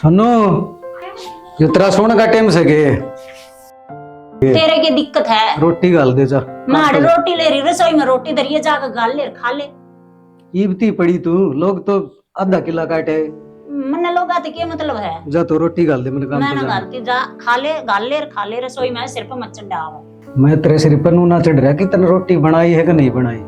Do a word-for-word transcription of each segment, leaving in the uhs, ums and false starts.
सोनू, ये तेरा सोने का टाइम से के? तेरे के दिक्कत है? रोटी घाल दे जा। मार रोटी ले रही, रसोई में रोटी धरी है, जाके घाल ले, खा ले। ईबती पड़ी तू, लोग तो आधा किला काटे। मन्ने लोगा ते के मतलब है? जा तू रोटी घाल दे, मैंने काम मैं पे ना जाना। घालती, जा खा ले, घाल ले, खा ले, रसोई में सिर पे मत चढ़ावा। मैं तेरे सिर पर नू ना चढ़ रहा कि तने रोटी बनाई है कि नहीं बनाई,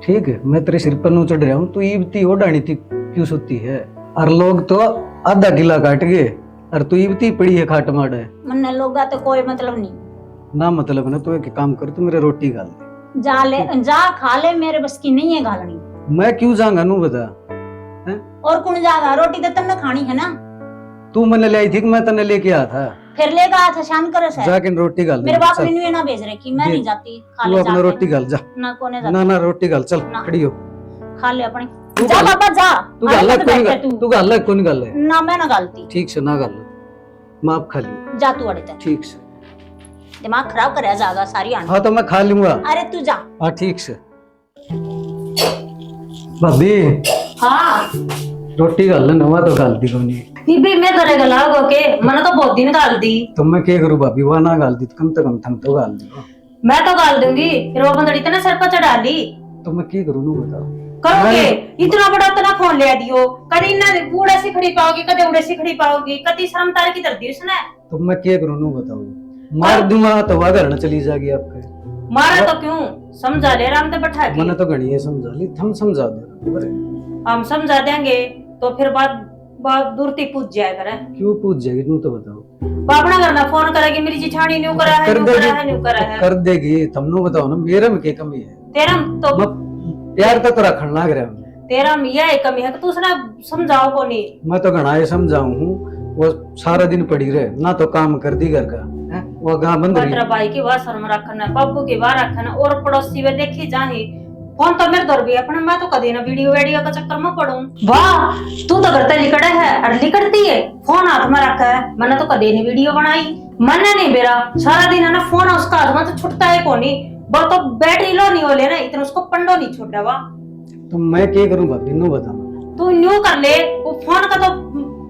ठीक है? मैं तेरे सिर पर नू चढ़ रहा हूँ, तू ईबती ओढ़ानी थी क्यों सुती है? और लोग तो आधा किला काट गए और तू ईबती पड़ी है खाट माड़े। मन्ने लोगा तो कोई मतलब नहीं। ना मतलब ना, तू एक काम कर, तू मेरे रोटी घाल दे। जा ले, जा खा ले, मेरे बस की नहीं है घालनी। मैं क्यों जाऊंगा, नू बता, हैं? और कौन जागा? रोटी तो तन्ने खानी है ना। तू मैंने ले आई थी कि मैं तन्ने लेके आया था? फिर लेके आया था, शान करे से। जा किन रोटी घाल दे, मेरे बाप चल। ने न्यू ना भेज रखी, मैं दे। नहीं जाती, खा तू ले अपना जाके। रोटी घाल जा। ना, कोने जाती। ना, ना, रोटी घाल, चल, ना। खड़ी हो। खा ले अपनी। तू जा घाल, बाबा, जा। तू आने घाल ले, मत कोनी बैठे घाल, तू। तू घाल ले, कोनी घाल ले। ना, मैं ना घालती। ठीक से, ना घाल ले। माफ खा ली। जा तू अड़े तक। ठीक से। दिमाग खराब करे जागा सारी आंट। हाँ, तो मैं खा लूंगा। अरे तू जा। हाँ, ठीक से। भाभी। हाँ। रोटी घाल ले, नवा तो घाल दी कोनी। ये भी मैं करे गला हो के, मैंने तो बहुत दिन घाल दी। तो मैं क्या करूँ भाभी, वह ना घाल दी, तो कम से कम थम तो घाल दी। मैं तो घाल दूंगी, फिर वो बंदड़ी तने सर पर चढ़ा ली। तो मैं क्या करूँ, नू बताओ। करोगे? मैं इतना बड़ा तना फोन ले दियो, कदे इन्ना उड़े सिखड़ी पाओगी, कदे उड़े सिखड़ी पाओगी, कति शर्म तार की धर दी उसने। तो मैं क्या करूँ, नू बताओ। मार दूंगा तो वह घर न चली जाएगी आपके। मारा तो क्यों? समझा ले आराम से बैठा के। मैंने तो घणी है समझा ली, थम समझा दो। हम समझा देंगे तो फिर बात, बात दूर तक पूछ जाया करे। क्यों पूछ जाएगी, नू तो बताओ। वो अपना घर ना फोन करेगी, मेरी जिठानी न्यू करा है, कर न्यू करा देगी, है, न्यू करा है। कर देगी, थम नू बताओ ना, मेरे में क्या कमी है? तेरा में तो मैं प्यार तो, तो रखन लाग रहा हूँ। तेरा में यह एक कमी है कि तू उसने समझाओ कोनी। मैं तो घणा ये समझाऊं हूँ, वो सारा दिन पड़ी रहे, ना तो काम कर दी घर का, हैं? वो गां बंद रही। तेरा भाई की वाह शर्म रखना, बाबू की वाह रखना, और पड़ोसी वे देखी जाही। फोन तो मेरे दौर भी अपने, मैं तो कदी ना वीडियो वीडियो का चक्कर में पड़ूं। वाह, तू तो घर ते लिकड़े है और लिकड़ती है, फोन हाथ में रखा है। मैंने तो कदी नहीं वीडियो बनाई, मैंने नहीं बेरा, सारा दिन है ना फोन उसका हाथ में तो छुटता है कोनी। वो तो बैटरी लो नहीं हो लेना, इतना उसको पंडो नहीं छोड़ा वा। तो मैं क्या करूं भाभी, नू बता। तू न्यू कर ले, वो फोन का तो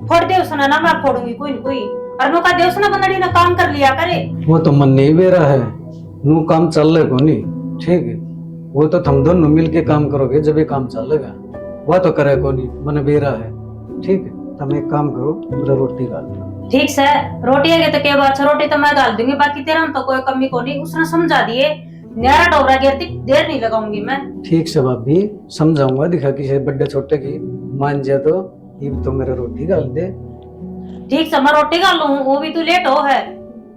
फोड़ दे उसने ना, मैं फोड़ूंगी कोई न कोई। और नू का दे उसने बंदड़ी ना काम कर लिया करे। वो तो मन नहीं बेरा है, नू काम चल ले कोनी, ठीक है? वो तो थम दोनों मिलके काम करोगे जब ये काम चलेगा। वह तो करे कोनी, मन बेरा है, ठीक है? तुम एक काम करो, मेरा रोटी घाल दो। ठीक से, रोटी है तो क्या बात है, रोटी तो मैं घाल दूंगी, बाकी तेरा में तो कोई कमी कोनी, उसने समझा दिए। न्यारा डोबरा गेरती देर नहीं लगाऊंगी मैं। ठीक से भाभी, समझाऊंगा, दिखा किसी बड़े छोटे की मान जा तो। इब तो मेरा रोटी घाल दे। ठीक से, मैं रोटी घाल लूं, वो भी तू लेट हो है।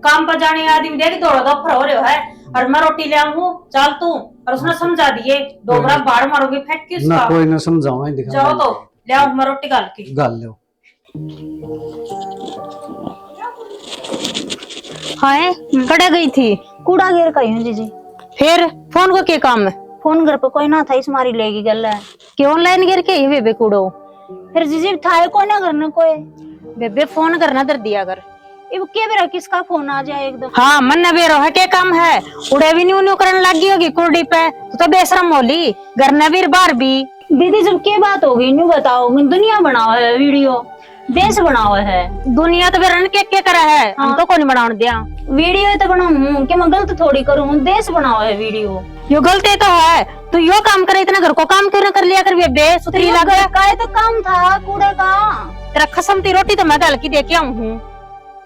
काम पर जाने आदमी देख दौड़ा दौफर हो रहे है, और मैं रोटी ले आऊं, चाल तू, और उसने समझा दिए, डोबरा बाढ़ मारोगे फेंक के ना उसका। कोई ना, समझाऊंगा, दिखा जाओ तो ले आओ, मैं रोटी घाल के। घाल लो। हाय, कड़े गई थी? कूड़ा गेर का ही हूँ जीजी। फिर फोन को के काम है? फोन घर पे कोई ना था, इस मारी लेगी गल है। के ऑनलाइन गेर के ही बेबे कूड़ो? फिर जीजी था कोई ना घर में कोई। बेबे फोन करना धर दिया कर। इब के बेरा किसका फोन आ जाए एकदम। हाँ, मन बेरो है, के काम है? उड़े भी न्यू न्यू करन लग गई होगी कुर्डी पे। तू तो बेशरम होली, घर ने भी बाहर भी। दीदी, जब के बात हो गई, न्यू बताओ, दुनिया बनाओ है वीडियो, देश बनाओ है। दुनिया तो बेरन के के करे है, हम हाँ। तो कोनी बनाउन दिया। वीडियो तो बनाऊं, के मैं गलत थोड़ी करूं, देश बनाओ है वीडियो। यो गलत ही तो है, तू यो काम करे, इतना घर को काम क्यों ना कर लिया कर बेबे, सुथरी यो लगे। घर का ही तो काम था, कूड़े का। तेरा खसम ती रोटी तो मैं घाल के दे के आऊं हूँ।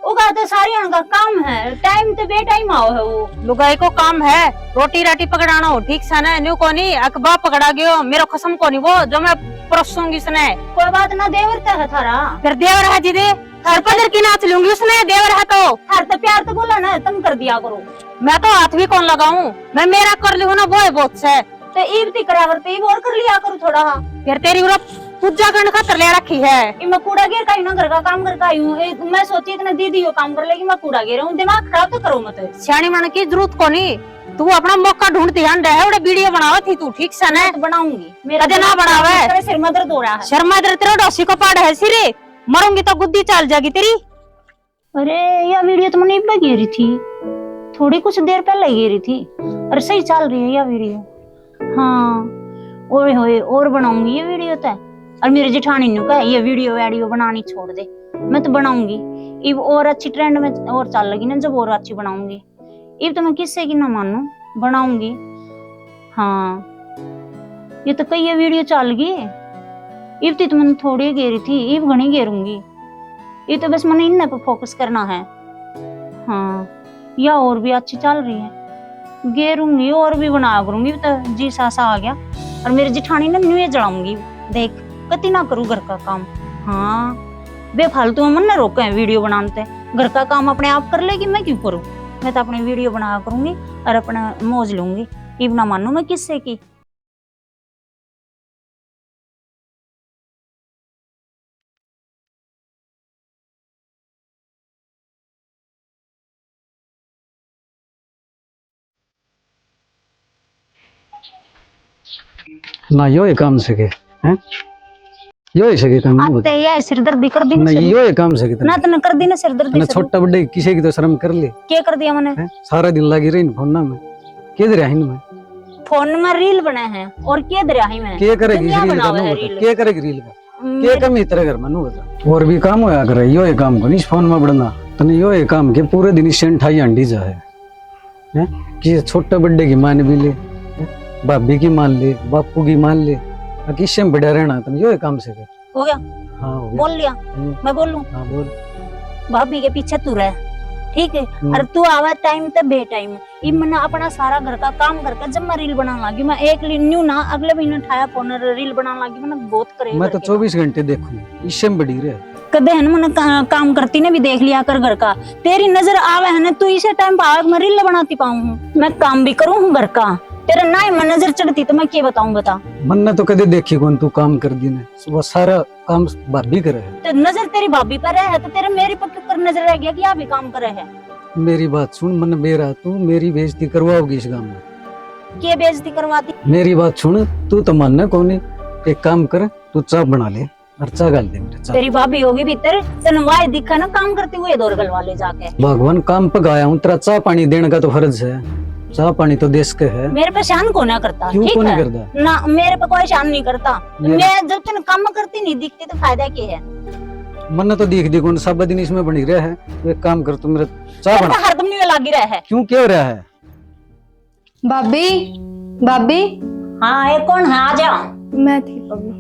उगा तो सारी उनका काम है, टाइम तो बेटाइम आओ है वो। लुगाई को काम है रोटी राटी पकड़ाना हो, ठीक से ना, न्यू कोनी, अकबा पकड़ा गयो, मेरो खसम कोनी वो, जो मैं परोसूंगी इसने। कोई बात ना, देवर तो है थारा। फिर देवर है जी दे, थार पदर की नाच लूंगी उसने, देवर है तो। थार तो प्यार तो बोला ना, तुम कर दिया करो। मैं तो हाथ भी कौन लगाऊं, मैं मेरा कर लूं ना, वो है बहुत से। तो ईब ती करा करते, ईब और कर लिया करो थोड़ा। फिर तेरी उरा पूजा करने खातर ले रखी है। ई मैं कूड़ा गेर का ही ना, घर का काम करके आई हूँ। ए, मैं सोची इतना दीदी यो काम कर लेगी, मैं कूड़ा गेर हूँ। दिमाग खराब तो करो मत। सियाणी मन की जरूरत कोनी। तू अपना मौका ढूंढती है, उड़े वीडियो बनावे थी तू, ठीक से ना? मैं तो बनाऊंगी। मेरा कदे ना दिमाग बनावे। मेरे सिर में दर्द हो रहा है। सिर में दर्द तेरा डोसी को पाड़ है सिरे। मरूंगी तो गुद्दी चल जाएगी तेरी। अरे, या वीडियो तो मैंने इब्बे गेरी थी, थोड़ी कुछ देर पहले ही गेरी थी। अरे, सही चल रही है या वीडियो। हाँ, ओए होए, और बनाऊंगी ये वीडियो तो। और मेरे जिठानी ने कहा, ये वीडियो वीडियो बनानी छोड़ दे, मैं तो बनाऊंगी। इब और अच्छी ट्रेंड में और चल लगी ना, जब और अच्छी बनाऊंगी। इब तो मैं किससे की ना मानू, बनाऊंगी। हाँ, ये तो कई ये वीडियो चल गई। इब तो मैंने थोड़ी गेरी थी, इब घणी गेरूंगी। ये तो बस मैंने इन्ना पे फोकस करना है। हाँ, या और भी अच्छी चल रही है, गेरूंगी और भी बनाया करूंगी। तो जी सासा आ गया। और मेरी जिठानी ने न्यू जलाऊंगी, देख, कति ना करूँ घर का काम। हाँ, बेफालतू में मन ना रोके वीडियो बनाने ते। घर का काम अपने आप कर लेगी, मैं क्यों करूँ? मैं तो अपनी वीडियो बनाया करूंगी और अपना मौज लूंगी। इब ना मानू मैं किससे की। ना यो ही काम सके, हैं? यो ही सके काम नहीं आते होता। ये सिरदर्दी कर दी ना नहीं, सर। यो ही काम सके ना तने। तने कर दी ना सिरदर्दी ना सर। छोटा बड़े किसी की तो शर्म कर ले। क्या कर दिया मैंने? हैं? सारा दिन लगी रही फोन ना में। के दे रही मैं? फोन में रील बने हैं और के दे रही मैं? के करेगी दुनिया रील बनावे का है रील। के करेगी रील का? के मेरे कमी तेरे घर में नू बता। और भी काम होया करे, यो ही काम को नहीं फोन में बड़ना। तने यो ही काम के पूरे दिन इसे ठाई हांडी जा है। हैं? कि छोटे बड़े की मान भी ले, हैं? भाभी की मान ले, बापू की मान ले, अब किससे में बड़ा रहना? तुम यो काम से कर। हो गया? हाँ, हो गया। बोल लिया? हम्म। मैं बोलूं? हाँ, बोल। भाभी के पीछे तू रह, ठीक है? हम्म। और तू आवा टाइम ते बे टाइम। इब मैंने अपना सारा घर का काम करके जब मैं रील बनाने लगी, मैं एक ली-, न्यू ना, अगले महीने ठाया फोन, रील बनाने लगी, मैंने बहुत करे मैं तो करके। चौबीस घंटे देखूं, इससे में बड़ी रहे। कदे है ना, मैंने का-, काम करती ने भी देख लिया कर घर का। तेरी नजर आवे है ना, तू इसे टाइम पे आवे, मैं रील बनाती पाऊं हूँ। मैं काम भी करूँ हूँ घर का, तेरे ना ही मैं नजर चढ़ती तो मैं के बताऊं, बता। मन्ने तो कदे देखी कौन तू काम कर दी ने, वो सारा काम भाभी करे है। तो नजर तेरी भाभी पर है, तो तेरे मेरी पर क्यों कर नजर रह गया कि आप ही काम करे है? मेरी बात सुन, मन बेरा, तू मेरी बेइज्जती करवाओगी इस गांव में। के बेइज्जती करवाती? मेरी बात सुन, तू तो मानने कोनी। एक काम कर, तू चाय बना ले और चाय घाल दे मेरे चाय। तेरी भाभी होगी भीतर, तने वाय दिखा ना काम करती हुई दौर गलवा ले जाके। भगवान काम पे गाया हूँ, तेरा चाय पानी देने का तो फर्ज है। चाय पानी तो देश के है। मेरे पे शान कोना करता, क्यों ठीक कोना है? करता? ना, मेरे पे कोई शान नहीं करता। मेरे मैं जब तक काम करती नहीं दिखती तो फायदा क्या है? मन्ने तो दिख दी कौन, सब दिन इसमें बनी रहे है। एक काम कर, तू मेरा चाय तेरे बना। तो हरदम नहीं लागी रहा है। क्यों, क्या हो रहा है? भाभी, भाभी। हाँ, ये कौन है? आ जा। मैं ठीक भाभी।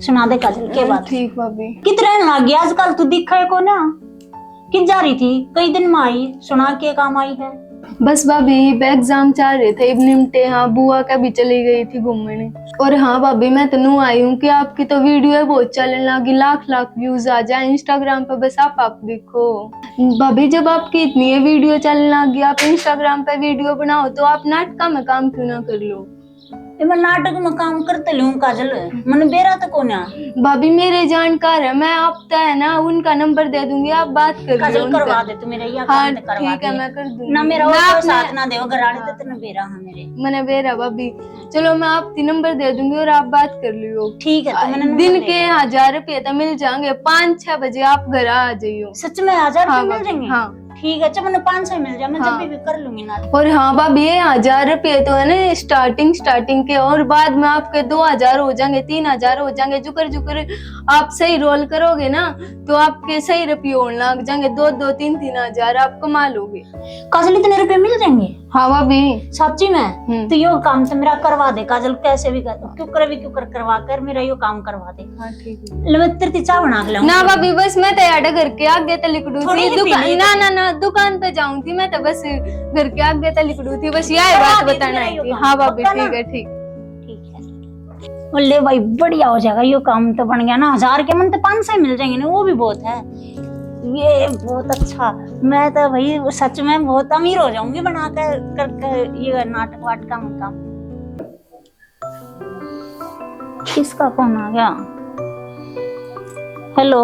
सुना दे काजल, के बात? ठीक भाभी। कित रहन लाग गया आजकल, तू दिखा है को ना? कित जा रही थी? कई दिन में आई, सुना के काम आई है? बस भाभी, इब एग्जाम चल रहे थे, इब निमटे, हाँ, बुआ के भी चली गई थी घूमने। और हाँ भाभी, मैं तो नू आई हूँ कि आपकी तो वीडियो बहुत चलने लगी, लाख लाख व्यूज आ जाए इंस्टाग्राम पे, बस आप, आप देखो। भाभी, जब आपकी इतनी ये वीडियो चलने लग गई, आप इंस्टाग्राम पे वीडियो बनाओ, तो आप नाटका में काम क्यों ना कर लो? ए, मैं नाटक में काम करते लूं काजल, मन बेरा तो कोन्या। भाभी, मेरे जानकार है, मैं आप तो है ना उनका नंबर दे दूंगी, आप बात कर लो काजल, उनसे। करवा दे तू मेरा, या हाँ, काम तो करवा ठीक है, दे। मैं कर दूंगी। ना मेरा और ना, कोई साथ ना देवा, घर वाले तो तने बेरा है मेरे। मने बेरा भाभी, चलो मैं आपकी नंबर दे दूंगी और आप बात कर लियो। ठीक है, तो मैंने नंबर दिन दे के दिया। हजार रुपये तो मिल जाएंगे, पाँच छह बजे आप घर आ जाइयो। सच में हजार रुपये हाँ, मिल भाभी, जाएंगे? हाँ। ठीक है, अच्छा, मैंने पाँच सौ मिल जाए, मैं हाँ। जब भी कर लूंगी ना। और हाँ भाभी, ये हजार रुपये तो है ना स्टार्टिंग, स्टार्टिंग के, और बाद में आपके दो हजार हो जाएंगे, तीन हजार हो जाएंगे, जुकर जुकर आप सही रोल करोगे ना, तो आपके सही रुपये होने लग जाएंगे, दो दो तीन तीन हजार आप कमा लोगे। काजल, इतने रुपये मिल जाएंगे? हाँ भाभी। सच्ची में? हम्म। तो यो काम तो मेरा करवा दे काजल, कैसे भी कर, क्यों कर भी क्यों कर, करवा कर मेरा यो काम करवा दे। हाँ, ठीक है। ले, मैं तेरे चाय बना के लाऊं। ना भाभी, बस मैं तो याडा घर के आगे तक लिकड़ू थी। ना, ना, ना, दुकान पे जाऊं थी मैं तो, बस घर के आगे तक लिकड़ू थी, बस यही बात बताना थी। हाँ भाभी, ठीक है, ठीक। ठीक है। ले भाई, बढ़िया हो जाएगा, यो काम तो बन गया ना, हजार के मन तो पाँच सौ मिल जाएंगे ना, वो भी बहुत है। ये बहुत अच्छा, मैं तो भाई सच में बहुत अमीर हो जाऊंगी बना के, करके ये नाटक वाटका में काम। किसका फोन आ गया? हेलो।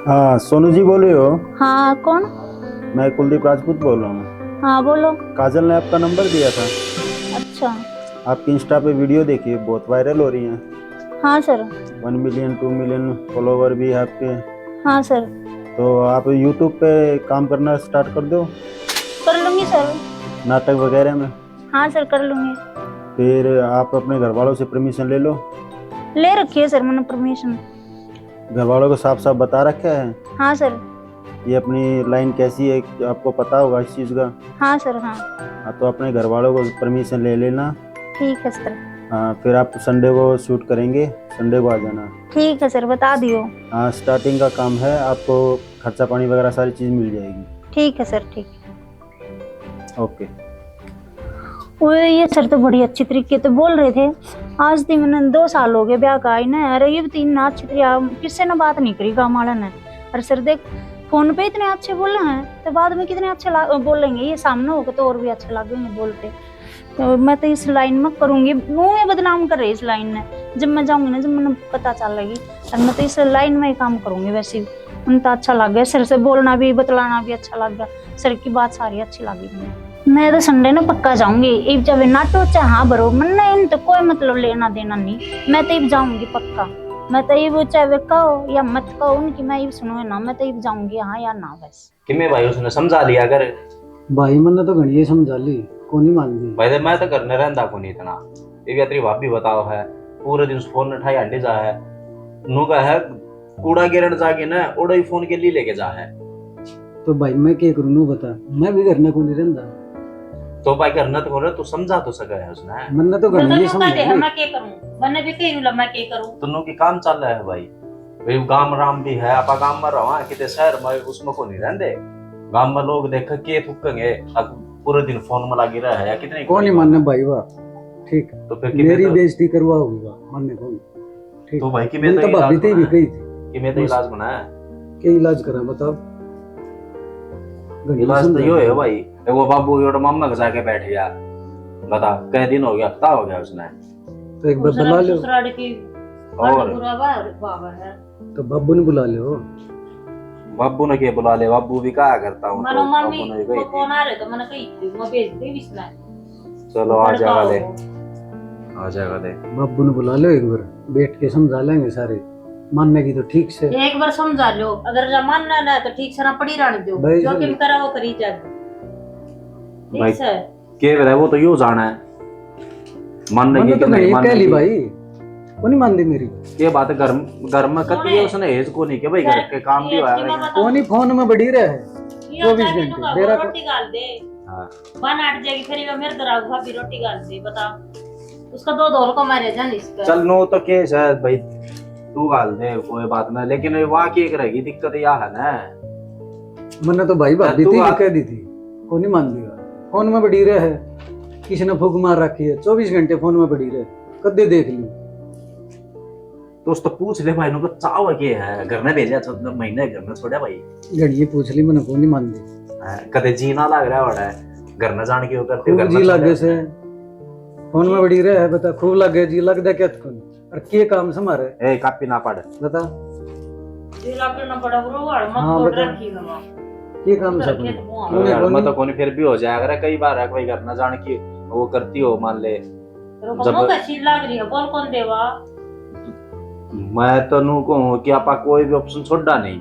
हाँ, सोनू जी बोल रहे हो? हाँ, कौन? मैं कुलदीप राजपूत बोल रहा हूँ। हाँ, बोलो। काजल ने आपका नंबर दिया था। अच्छा। आपकी इंस्टा पे वीडियो देखी, बहुत वायरल हो रही है। हाँ sir. One million, two million follower भी है आपके। हाँ सर। तो आप YouTube पे काम करना स्टार्ट कर दो। कर लूंगी सर। नाटक वगैरह में? हाँ सर, कर लूंगी। फिर आप अपने घर वालों से परमिशन ले लो। ले रखी है सर मैंने परमिशन। घर वालों को साफ साफ बता रखा है? हाँ सर। ये अपनी लाइन कैसी है, आपको पता होगा इस चीज़ का? हाँ सर, हाँ। हाँ, तो अपने घर वालों को परमिशन ले लेना। ठीक है सर। हाँ, फिर आप संडे को शूट करेंगे, संडे को आ जाना। ठीक है सर, बता दियो। हाँ, स्टार्टिंग का काम है, आपको खर्चा पानी वगैरह सारी चीज़ मिल जाएगी। ठीक है सर, ठीक है। ओके। ओए, ये सर तो बड़ी अच्छी तरीके तो बोल रहे थे। आज ती मैंने दो साल हो गए ब्याह का आई ना, अरे ये भी तीन ना अच्छी तरह किससे ना बात नहीं करी गाँव वाले ने। अरे सर देख, फोन पे इतने अच्छे बोले हैं तो बाद में कितने अच्छे ला-, बोलेंगे, ये सामने होके तो और भी अच्छे लगेंगे बोलते। तो मैं तो इस लाइन में करूँगी, मुँह में बदनाम कर रही इस लाइन ने। जब मैं जाऊँगी ना, जब मैंने पता चलेगी, और मैं तो इस लाइन में ही काम करूँगी। वैसे ही उन्हें तो अच्छा लग गया, सर से बोलना भी, बतलाना भी अच्छा लग गया, सर की बात सारी अच्छी लगी मुझे। मैं तो संडे ने पक्का जाऊंगी। इब चाहे नाटो चाहे हाँ भरो, मन्ने इन तो कोई मतलब लेना देना नहीं। मैं तो इब जाऊंगी पक्का। मैं तो इब चाहे वे कहो या मत कहो उनकी, मैं इब सुनूंगी ना, मैं तो इब जाऊंगी हाँ या ना बस। किमे भाई उसने समझा लिया कर। भाई मन्ने तो घणी समझा ली, कोनी मानदी। भाई तो मैं तो घर में रहंदा कोनी इतना। ये भी तेरी भाभी बताओ है, पूरे दिन फोन उठाई हांडी जा है। नू का है कूड़ा गिरण जाके ना ओड़ा ही फोन के लिए लेके जा है। तो भाई मैं के करूँ नू बता, मैं भी घर में कोनी रहंदा। तो भाई घर में तो बोल रहा, तू समझा तो सका है उसने। मन्ने तो घर में नहीं समझा। मैं के करूँ, मन्ने भी कही रूला मैं के करूँ। दोनों की काम चल रहा है भाई। भाई गांव राम भी है, आपा गांव में रहा, किते शहर में उसमें को नहीं रहंदे। गांव में लोग देख के थूकेंगे, अब पूरे दिन फोन में लागी रहा है या कितने कोनी माने भाई वाह। ठीक। तो फिर मेरी बेइज्जती करवाओगी वाह, माने कोनी। ठीक। तो भाई कि मैं तो भाभी ते भी कही थी कि मैं तो इलाज बनाया। के इलाज करा बताओ। इलाज तो यो है भाई, वो बाबू योड़ मामा के जाके बैठ गया। बता, कै दिन हो गया, हफ्ता हो गया उसने। तो एक बार बुला लो। ससुराल की और बुरा बाबा है। तो बाबू ने बुला लो। बाबू ने के बुला ले, बाबू भी कहा करता हूँ। मारो तो मामी बाबू ने भी कही थी। फोन आ रहे तो मैंने कही थी, मैं भेज दे इसने। चलो आ जाएगा ले। आ जाएगा ले। बाबू ने बुला लो एक बार, बैठ के समझा लेंगे सारे। मानने की तो ठीक से। एक बार समझा लो, अगर जा मानना ना तो ठीक से ना पड़ी रहने दो। जो किम करा वो करी जाए। ठीक से। के रहे वो तो यो जाना है। मानने की तो नहीं कह ली भाई, वो नहीं मानती मेरी। ये बात घर घर में कती है, उसने हेज को नहीं के भाई घर के काम भी होया। वो नहीं फोन में बड़ी रहे चौबीस घंटे। मेरा रोटी गाल दे। हाँ। बन हट जाएगी फिर ये मेरे घर आऊँ भाभी रोटी गाल दे बता। उसका दो धोल को मारे जान इस पर। चल नो तो केस है भाई, तू गाल दे कोई बात ना, लेकिन वहाँ की एक रहेगी दिक्कत यह है ना। मैंने तो भाई भाभी थी कह दी थी, को नहीं मान लिया। फोन में बड़ी रहे है, किसी ने फूक मार रखी है, चौबीस घंटे फोन में बड़ी रहे, कदे देख ली। दोस्त पूछ ले भाई नु चाव के है, घर ने भेजा तो महीने घर में छोड़ा भाई। घड़ी पूछ ली मैंने, को नहीं मान ली। कदे जी ना लग रहा है घर न जान की करते घर जी लागे से। फोन में बड़ी रहे है बता, खूब लागे जी लगदा क्या तू? और के काम से मारे? ए कापी ना पढ़। बता। ये लागे ना बड़ा बुरा हाल मत हाँ, पढ़ बता। रखी ना। के काम से अपने? मैं तो कोनी फिर भी हो जाया करे कई बार है कोई घर न जान की वो करती हो मान ले। जब का सील लाग रही है बोल कौन देवा? मैं तो नू कहूँ कि आपा कोई भी ऑप्शन छोड़ा नहीं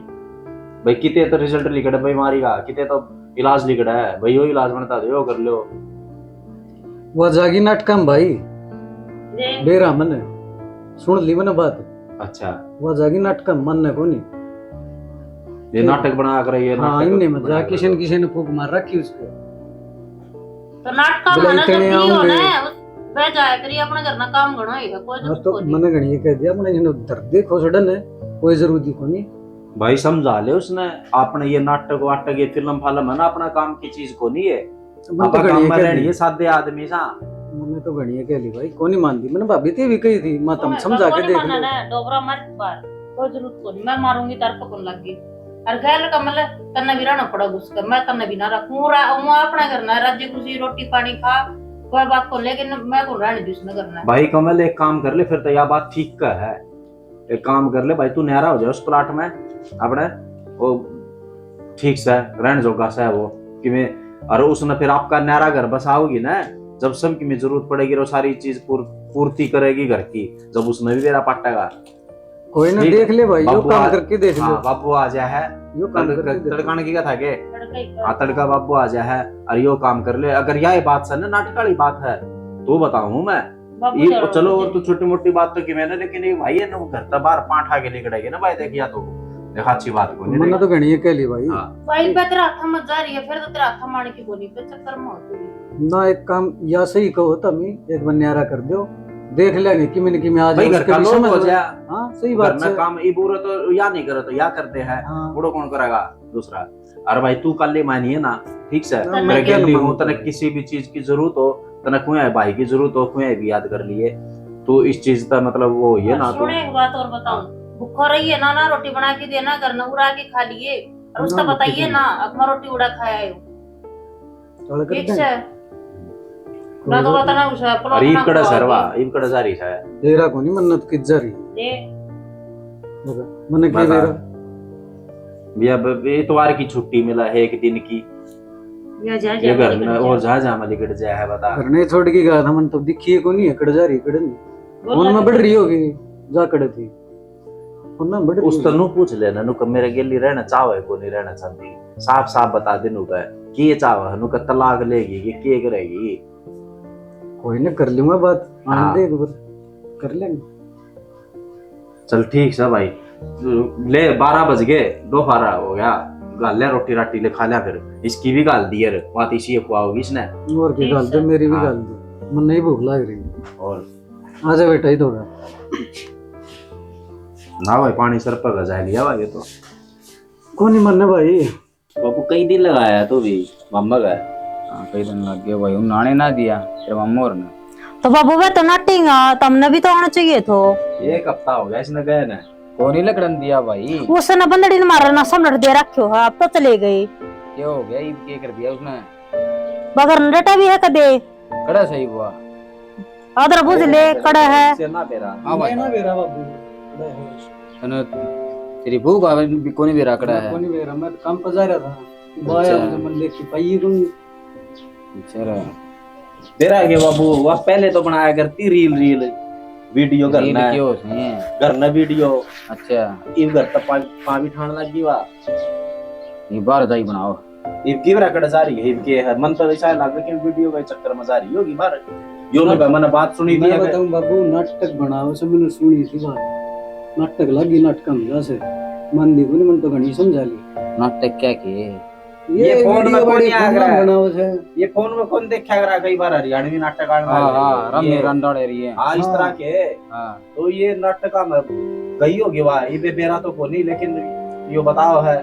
भाई, किते तो रिजल्ट लिखड़ा बीमारी का, किते तो इलाज लिखड़ा है भाई, यो इलाज बनता तो यो कर लो। वो जागी नाटकम भाई। बेरा मने सुन ली मने बात। अच्छा। वो जागी नाटकम मन ने कोनी। ये नाटक बना कर ये हाँ, नाटक इनने में जा किशन किशन ने फूक मार रखी उसको। तो नाटकम मने जब भी हो ना, वह जाया करी अपने घर ना काम घणो ही है, कोई हाँ, तो मने घणी कह दिया, अपने जन धर दे खोसड़न है, कोई जरूरी कोनी। भाई समझा ले उसने, आपने ये नाटक वाटक ये फिल्म फालम है ना, अपना काम की चीज कोनी है। मन तो घणी कह ली। ये सादे आदमी सा। मैंने तो घणी कह ली भाई, कोनी मानती। मैंने भाभी ते भी कही थी, माता समझा के देख ले। डोबरा मर बार, कोई जरूरत कोनी, मैं मारूंगी, दर पकन लग गई। और गैल कमल, तन्ने भी रहना पड़ा घुस कर, मैं तन्ने भी ना रखूं। वो अपना घर ना, राज्य खुशी, रोटी पानी खा, कोई बात को, लेकिन मैं को रहने दूं इसने करना। भाई कमल, एक काम कर ले, फिर तो यह बात ठीक का है। एक काम कर ले भाई, तू न्यारा हो जाए उस प्लाट में अपने, वो ठीक से रहन जोगा से वो कि मैं, और उसने फिर आपका न्यारा घर बसाओगी ना, जब सब की मैं जरूरत पड़ेगी, वो सारी चीज पूर-, पूर्ति करेगी घर की, जब उसने भी बेरा पाटेगा। कोई ना, ठीक है। देख ले भाई, यो बाबू काम आ-, करके देख हाँ, ले। बाबू आ जा है। यो काम तड़-, करके देख ले। तड़काने की क्या था के? तड़का ही कर। हाँ, तड़का बाबू आ जा है और यो काम कर ले। अगर यही बात सर ना नाटक वाली बात है, तो बताऊं मैं। बाबू ये यार, चलो, और तो छोटी मोटी बात तो की मैंने, लेकिन ये भाई है ना, वो घर तक बाहर पांठा के लिकड़ेगी ना भाई, देख या तो देख, अच्छी बात को नहीं मन्ने देखा। तो घणी ये कह ली भाई। हाँ। भाई, पे तेरा हाथ मत जा रही है, फिर तो तेरा हाथ मारने की बोली पे चक्कर में हो तू। ना, एक काम या सही कहो, तमी एक बार न्यारा कर दो, देख लेंगे कि मैंने कि मैं आज भाई, घर उसके का भी लोग समझ हो में। जा। हाँ, सही घर बात में है। काम ये बुरा तो या नहीं करे तो या करते हैं, हाँ। बूढ़ो कौन करेगा दूसरा? अरे भाई, तू कल ही मानिए ना, ठीक से? हाँ, मैं मैं क्या गेली हूँ, मानूँ? तने किसी भी चीज की जरूरत हो, तने कोई भाई की जरूरत हो, कोई भी याद कर लिए। तू इस चीज का मतलब वो होइए ना, सुन, तो एक बात और बताऊं, भूखो रहिए ना, ना रोटी बना के देना, घर में उड़ा के खा लिए, और उसका ना, बताइए ठीक है। ना, अपना रोटी उड़ा खाया है। चल कर ठीक दे। से। कोई ना तो बात बताना नहीं। उसे, अपना अरे, अपना इब कड़ा खाओ सरवा, भी। इब कड़ा जा रही है। तेरा को नहीं मन्नत कित जा रही। दे। बता, मन्ने क्या बता। दे रहा? भैया, ब-, ब-, इतवार की छुट्टी मिला है एक दिन की। या जा, ये जा, घर में निकल जा। और जा, जा, मैं लिकड़ जाया है, बता। घर नहीं छोड़ के गया था, मन तो दिखी है को नहीं है, कड़ जा रही, कड़ नहीं। बोला फोन में तो बढ़ रही होगी, जा कड़े थी। फोन में बढ़ रही उस होगी। तनु पूछ लेना, नु क मेरे गेली रहना चाहो है, को नहीं रहना चाहती। साफ साफ बता दे, नु कह, के चाहो है, नु कह तलाक लेगी, कि के करेगी? कोई ना, कर लूंगा बात, आने हाँ। दे एक बार, कर लेंगे। चल ठीक से भाई, ले बारह बज गए, दोपहर हो गया, घाल ले रोटी राटी ले खा लिया, फिर इसकी भी घाल दी यार, बात इसी खुआओगी इसने। और की ठीक घाल दे, से। मेरी भी हाँ। घाल दे, मन्ने ही भूख लाग रही है। और आजा बेटा, इधर आ। ना भाई, पानी सर पर गजा लिया भाई, ये तो कोनी मन्ने भाई। बाबू, कई दिन लगाया तू भी मामा का? हाँ, कई दिन लग गए भाई, उन्होंने ना दिया तेरे मामा और ने। तो बाबू, वे तो नटिंगा, तमने भी तो आना चाहिए थो। एक हफ्ता हो गया इसने गए ने। कोनी लकड़न दिया भाई। उसने बंदड़ी ने मारा ना समझ दे रखो है, अब तो चले गए। क्या हो गया, इब के कर दिया उसने? बगर डटा भी है कदे। कड़ा सही हुआ। आदर बुझ ले, कड़ा है। से ना बेरा। हाँ भाई। मैं ना बेरा बाबू, कड़ा है। तने तेरी बहू का भी कोनी बेरा कड़ा है। कोनी बेरा, मैं तो काम पर जा रहा था। बाया अच्छा। मुझे मन देखी पाइए कोनी। अच्छा रे। बेरा के बाबू, वह पहले तो बनाया करती रील, रील, वीडियो रील करना है। क्यों है? करना वीडियो। अच्छा। इब घर तक पा, पा भी ठाण लग गई वा। ये बाहर जाई बनाओ। इब की बेरा कड़ जा रही है, इब के है? मन तो ऐसा लग कि वीडियो के चक्कर में जा रही होगी बाहर। यो मैं ना, मैंने बात सुनी थी मैं अगर बताऊं बाबू, नाटक बनाओ से मैंने सुनी थी बात। नाटक लगी, नाटक में जा से। मन दी बोली, मन तो घणी समझा ली। नाटक क्या के? ये ये फोन में वीडियो कौन बड़ी याद फोन रहा में है? बनाओ से। ये फोन में कौन देखा करा कई बार हरियाणवी नाटक आने हाँ, वाले हाँ, हैं। रमी ये रंडाले रही है। हाँ, इस हाँ। तरह के। हाँ। तो ये नाटक में गई होगी वाह, ये बे-, बेरा तो कोनी, लेकिन यो बताओ है।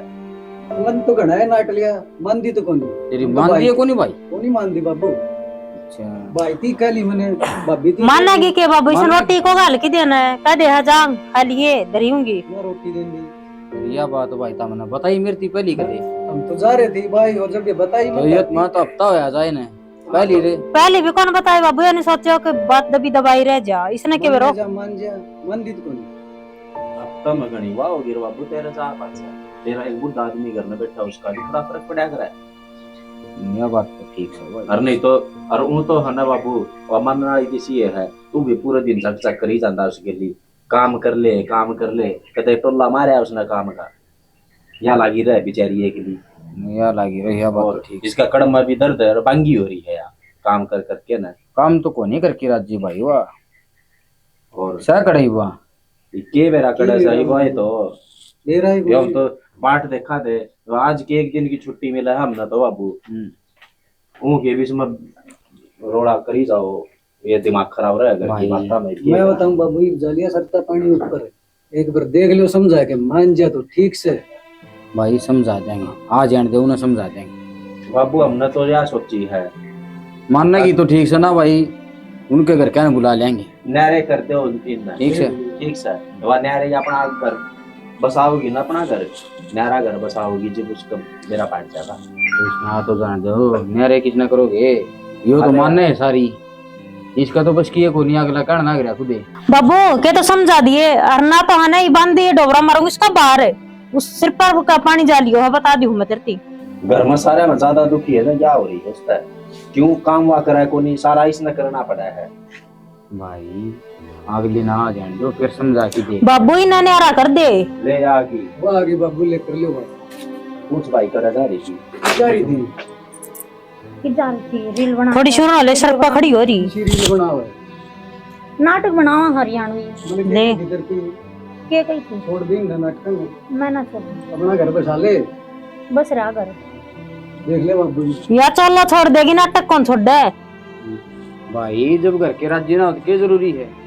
मन तो घणा है नाट लिया, मानदी तो कोनी। तेरी तो मानदी भाई है कोनी भाई? कोनी मानदी बाबू। अच्छा। भाई ती कह ली मैंने, भाभी ती मानेगी कह ली। के बाबू, इसे मानेगी। रोटी को घाल के देना है, कह दे, हाँ, जांग, खा लिए, धरियूंगी। मैं रोटी दे दी। या बात भाई, तमने बताई मेरे ती पहली कदे। हम तो जा रहे थे भाई, और जब ये बताई तो मत ये आती। मैं तो हफ्ता होया जाए ने। पहली रे। पहली भी कौन बताए बाबू, ये नहीं सोचो कि बात दबी दबाई रह जा, इसने के मान बेरो। जा, मान जा, मान दी तो कोनी। हफ्ता में घणी वाह होगी रे बाबू, तेरे जा पाछे। तेरा एक बुढ़ा आदमी घर में बैठा, उसका भी थोड़ा फर्क पड़ा करे। ये बात तो ठीक है भाई। अरे नहीं तो, अरे ऊं तो है ना बाबू, वो मानने वाली किसी है, तू भी पूरे दिन चक चक करी जाता उसके लिए। काम कर ले, काम कर ले, कदे टोला मारया उसने काम का। या लागी रह बेचारी एकली। या लागी रह, या बात और तो ठीक। इसका कड़म में भी दर्द है और बांगी हो रही है यार, काम कर करके ना। काम तो कोनी करके राजी भाई वाह। और सह कड़े ही वाह। ये के बेरा कड़े के जाई बेरा भाई तो। मेरा ही ये हम भाई। तो बाट देखा थे, तो आज के एक दिन की छुट्टी मिला है हमने तो बाबू। हम्म। ऊं के बीच में रोड़ा करी जाओ, ये दिमाग खराब रहे घर की भाई, बातां में। मैं बताऊं बाबू, इब जालिया सरता पानी ऊपर है। एक बार देख लो, समझा के मान जा तो ठीक से। भाई समझा देंगे, आ जान दे, उन्हें समझा देंगे। बाबू, हमने तो या सोची है। मानने की तो ठीक से ना भाई, उनके घर क्या बुला लेंगे। न्यारे कर दो उन तीन ने। ठीक से। ठीक से। वा न्यारे अपना घर बसाओगी ना, अपना घर, न्यारा घर बसाओगी जब उसका बेरा पाट जाएगा। हाँ तो जान दो, न्यारे किसने करोगे? यो तो अरे। माने है सारी। इसका तो बस किए कोनी, अगला कहना ना गया खुदे। बाबू, के तो समझा दिए, और ना तो हने ही बांध दिए, डोबरा मारूंगी इसका बाहर। उस सिर पर का पानी जा लियो है, बता दी हूँ मैं तेरे ती। घर में सारे में ज्यादा दुखी है ना, क्या हो रही है उसका? क्यों काम वा करा है कोनी, सारा इसने करना पड़ा है। भाई, अगली ना आ जाने दो, फिर समझा के दे। बाबू, इन्हें न्यारा कर दे। ले आ गई। वो आ गई बाबू, लेकर लो भाई। पूछ भाई, करा जा रही थी। जा रही थी। कि जानती रील बना थोड़ी के। सुन ले, सर पे खड़ी हो रही। इसी रील बनाओ है। नाटक बनावा हरियाणवी। मैंने ले। किधर की के कही थी? छोड़ दी ना नाटक में। मैं ना छोड़ू। अपना घर बसा ले। बस रहा घर। देख ले बाबू जी। या चलो छोड़ देगी, नाटक कौन छोड़े? भाई, जब घर के राजी ना हो तो क्या जरूरी है?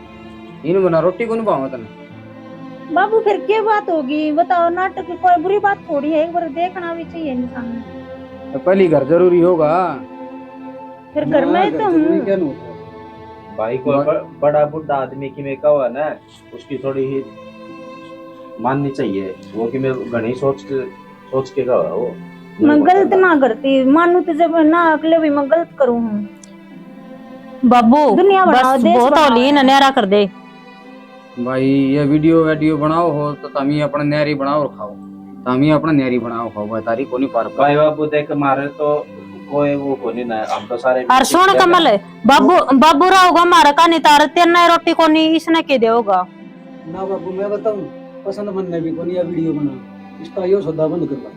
इन बना रोटी को नहीं भावा तने। बाबू, फिर क्या बात होगी? बताओ, नाटक की कोई बुरी बात थोड़ी है, एक बार देखना भी चाहिए इंसान ने। तो पहली घर जरूरी होगा। फिर घर ना, में घर तो जरूरी हूँ। क्या नहीं होता? भाई, कोई बा- ब-, बड़ा बूढ़ा आदमी की मैं कहो है ना, उसकी थोड़ी ही माननी चाहिए। वो कि मैं घणी सोच के, सोच के कहा है वो। मैं नहीं गलत होता। ना करती, मानू तो जब ना अगले भी मैं गलत करूँ हूँ। बाबू, दुनिया बनाओ, बस देश बहुत बनाओ। होली, इन्हें न्यारा कर दे। भाई, ये वीडियो, वीडियो बनाओ हो तो तमी अपने न्यारी बनाओ और खाओ, तमी अपने न्यारी बनाओ खाओ, भाई, तारी कोनी पार पाओ। भाई बाबू, देख, मारे तो कोई वो कोनी ना, हम तो सारे और सुन कमल, बाबू, बाबू रहोगा मारे का नहीं तार, तेरे ना रोटी कोनी, इसने के देगा? ना बाबू, मैं बताऊं, पसंद मन ने भी कोनी या वीडियो बना, इसका यो सौदा बंद करवा।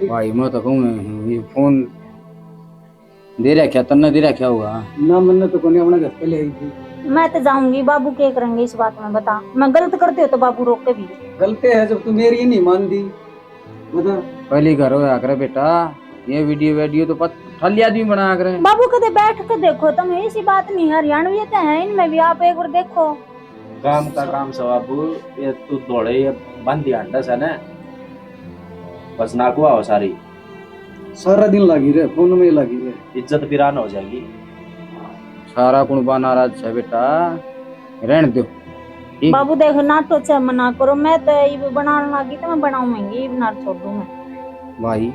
ठीक? भाई, मैं तो कहूँ, ये फोन दे रखा, तन्ने दे रखा होगा। ना, मन्ने तो कोनी, अपने घर पे ले आई थी। मैं तो जाऊंगी, बाबू क्या करेंगे इस बात में, बता। मैं गलत करती हूँ तो बाबू रोके भी। गलती है जब तू मेरी ही नहीं मानती, बता। पहली घर होया करे बेटा, ये वीडियो, वीडियो तो पत-, खाली आदमी बनाया करे। बाबू कदे बैठ के देखो, तुम ऐसी बात नहीं, हरियाणवी तो है, इनमें भी आप एक बार देखो। काम का काम से बाबू, ये तू धोले ये बंदी अंडा से ना, बस नाकुआ हो सारी। सारा दिन लागी रहे, फोन में ही लागी रहे। इज्जत बिरान हो जाएगी। सारा कुणबा नाराज है बेटा, रहन दो। ठीक? बाबू देख, नाटो छे मना करो, मैं तो इब बनाने लागी तो मैं बनाऊंगी, इब ना छोड़ू मैं। भाई,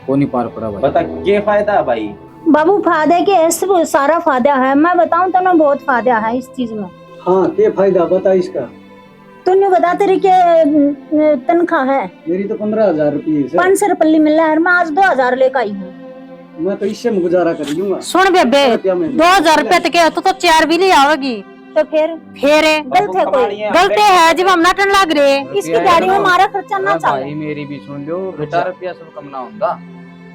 कोनी पार पड़ा भाई। बता, के फायदा है भाई? बाबू, फायदे के इस, सारा फायदा है, मैं बताऊं तन्ने, बहुत फायदा है इस चीज में। हाँ, के फायदा बता इसका? तू न्यू बता, तेरी के, अ, तनख्वाह है? मेरी तो पन्द्रह हजार रुपये है, सर। पाँच सौ रुपये मिला है, मैं आज दो हजार लेकर आई हूँ। मैं तो इससे में गुजारा कर लूंगा। सुन बेबे, रुपया में दो हजार रुपये तो क्या, तू तो चार भी ले आओगी। तो फिर? फिर? गलत है कोई? कमानी है, गलत है, जब हम नाटन लाग रहे। इसकी रुपया दिहाड़ी में हमारा खर्चा ना अरे चले। भाई, मेरी भी सुन लो, बेटा, रुपया सब कम ना होता।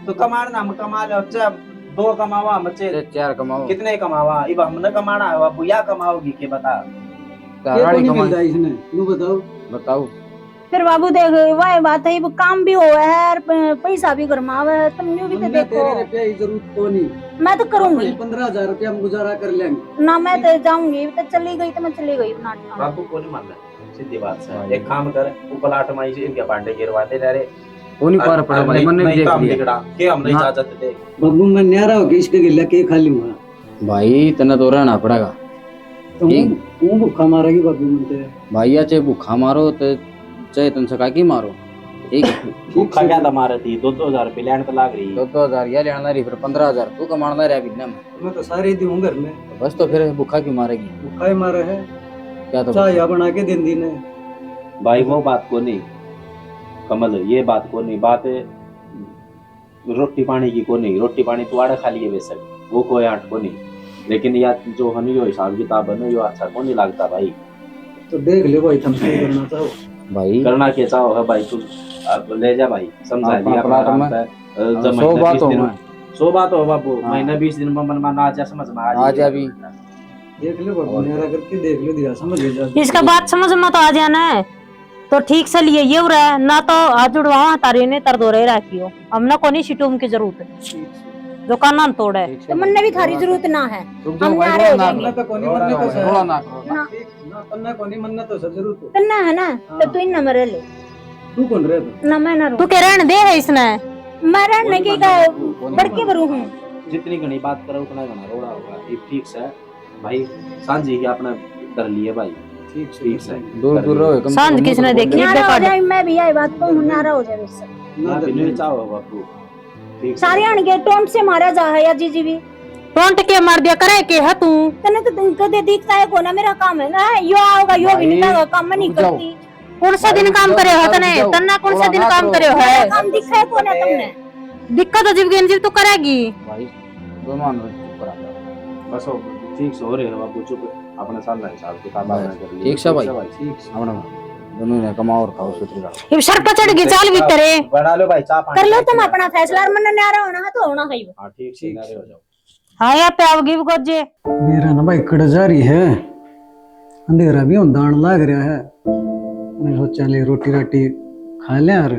तो कमाना हम कमा लो, अच्छा, दो कमावा हम, अच्छे। चार कमाओ। कितने कमावा? इब हमने कमाना है, बाबू, या कमाओगी के बता? ताराड़ी कमाई। इसने, तू बताओ। बताओ। फिर बाबू देख, वही बात है, वो काम भी होवे है और प-, पैसा भी घर में आवे है, तुम न्यू भी तो देखो। तेरे रुपया की जरूरत तो नहीं। मैं तो करूंगी। अपने पन्द्रह हजार रुपया में गुजारा कर लेंगे। ना, मैं तो जाऊंगी, तो चली गई तो मैं चली गई, नाटक। बाबू को नहीं मानना, सीधी बात से। हाँ। एक काम कर, वो प्लाट में इनके भांडे गिरवा दे, ले रे। वो नहीं पार पड़ा भाई, मैंने नहीं देख काम लिया। बिगड़ा, के हमने ना। इजाजत दे। बाबू, मैं न्यारा होके इसके गिल्ला के खा लूंगा। भाई, तन्ने तो रहना पड़ेगा। तो ठीक? वो, वो भूखा मारेगी बाबू, मन ते। भाई, या चाहे भूखा मारो, तो चाहे तुमसे काकी मारो, ठीक? भूखा क्या था मारे थी? दो दो हजार रुपये लेने तो लाग रही। दो दो हजार या लेना रही, फिर पन्द्रह हजार तू कमाना रहा बिना में। मैं तो सारे ही दूं घर में। तो बस, तो फिर भूखा क्यों मारेगी? भूखा ही मारे है। क्या तो चाय या बना के देंदी ने। भाई, वो बात को नहीं, कमल, ये बात को नहीं, बात रोटी पानी की कोनी, रोटी पानी तू आड़े खा लिए बेशक, वो कोई आंट कोनी, लेकिन या जो हन यो हिसाब किताब है ना, यो अच्छा कोनी लगता भाई। तो देख ले भाई, तुम क्या करना चाहो? भाई। करना के चाहो है भाई, तू अब ले जा भाई, समझा अपना दिया अपना प्लाट आराम में। से, अ, हाँ, जब सौ महीना बात बीस हो दिन, मैं। सौ बात हो बाबू, हाँ। महीना बीस दिन में मन में ना आ जा, समझ में आ आ जाए। जा भी। देख ले बाबू, और न्यारा करके देख ले, दिया समझ ले जा। इसका बात समझ में तो आ जाना है। तो ठीक से लिए ये उरे, ना तो हाथ जुड़वाओ, तारे ने तर दो रहे राखियो। हमने कोनी सिटूम की जरूरत। ठीक से। जो काना न तोड़े। ठीक से। तो मन्ने भी थारी जरूरत ना है। रुक जाओ हम भाई, न्यारे रोना हो ना जाएंगे। करो। तो कोनी मन्ने तो रोना, सर। रोना ना करो। ना। ठीक, ना तन्ने कोनी मन्ने तो सर जरूरत। तन्ने है ना, हाँ। तो तू इन्ना में रह ले। तू कौन रह तू? ना, मैं ना रहूं। तू के रहन दे है इसने? मैं रहने कोनी की मन्ने का तो तू कोनी बड़के मन्ने। बरू हूँ। जितनी घणी बात करे उतना घना रोड़ा होगा। ये ठीक से। भाई, सांझी के आपने कर लिए भाई। ठीक से, ठीक से। दूर दूर रहो, कम से सांझ कम किसने देखी? न्यारा हो जाए, मैं भी यही बात कहूँ, न्यारा हो जाए इससे। ना, ना, बिल्कुल चाहो बापू। ठीक से। सारे आन के टोंट से मारा जा है या जीजी भी। टोंट के मार दिया करे के है तू? तने तो तुम कदे दिखता है कोना, मेरा काम है ना, यो आओगा, यो भी नहीं भाई, काम मैं नहीं रुक जाओ। करती। कौन सा दिन काम करे हो तने? तन्ने कौन सा दिन काम करे हो? मेरा काम दिखा है कोना तुमने? दिक्कत तो जीव गेंद जीव तो करेगी। भाई, दो मान लो, चुप करा। बस हो, ठीक से हो रहे हो बापू, चुप। अपना साल हिसाब किताब आपने कर लिया। ठीक से भाई। ठीक से। अपना दोनों ने कमाओ और खाओ, सुथरी रहो। ये सर पर चढ़ गई, चाल भीतर है। बना लो भाई, चाय पानी कर लो तुम अपना फैसला, और मन न्यारा होना है तो होना है ही। हाँ, ठीक से, ठीक न्यारे से हो जाओ। हाँ, यहाँ पे आओगी भी गोजे। मेरा ना भाई कड़ जा रही है, अंधेरा भी होंदा आण लाग रहा है। मैं सोचा ले रोटी राटी खा लिया और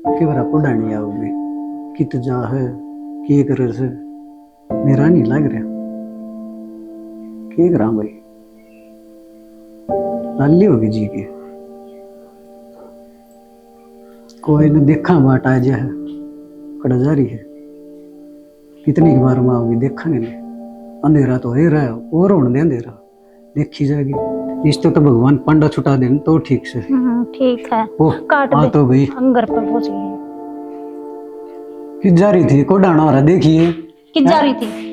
के बार आपको डाणी आओगे, कित जा है, के करे से, मेरा नहीं लग रहा। के करा भाई, लाली होगी जी के। कोई न देखा बाट आ जा है, कड़ा जा रही है। कितनी की बार में आओगी, देखांगे ले। अंधेरा तो हो ही रहा है, और होने दे अंधेरा, देखी जाएगी। इस तो, तो भगवान पांडा छुटा देन तो ठीक से। हम्म, ठीक है। ओ, काट आ दे। तो गई। हम घर पर पहुंच गए। कित जा रही थी, को डाणा हो रहा, देखिए। कित जा रही थी?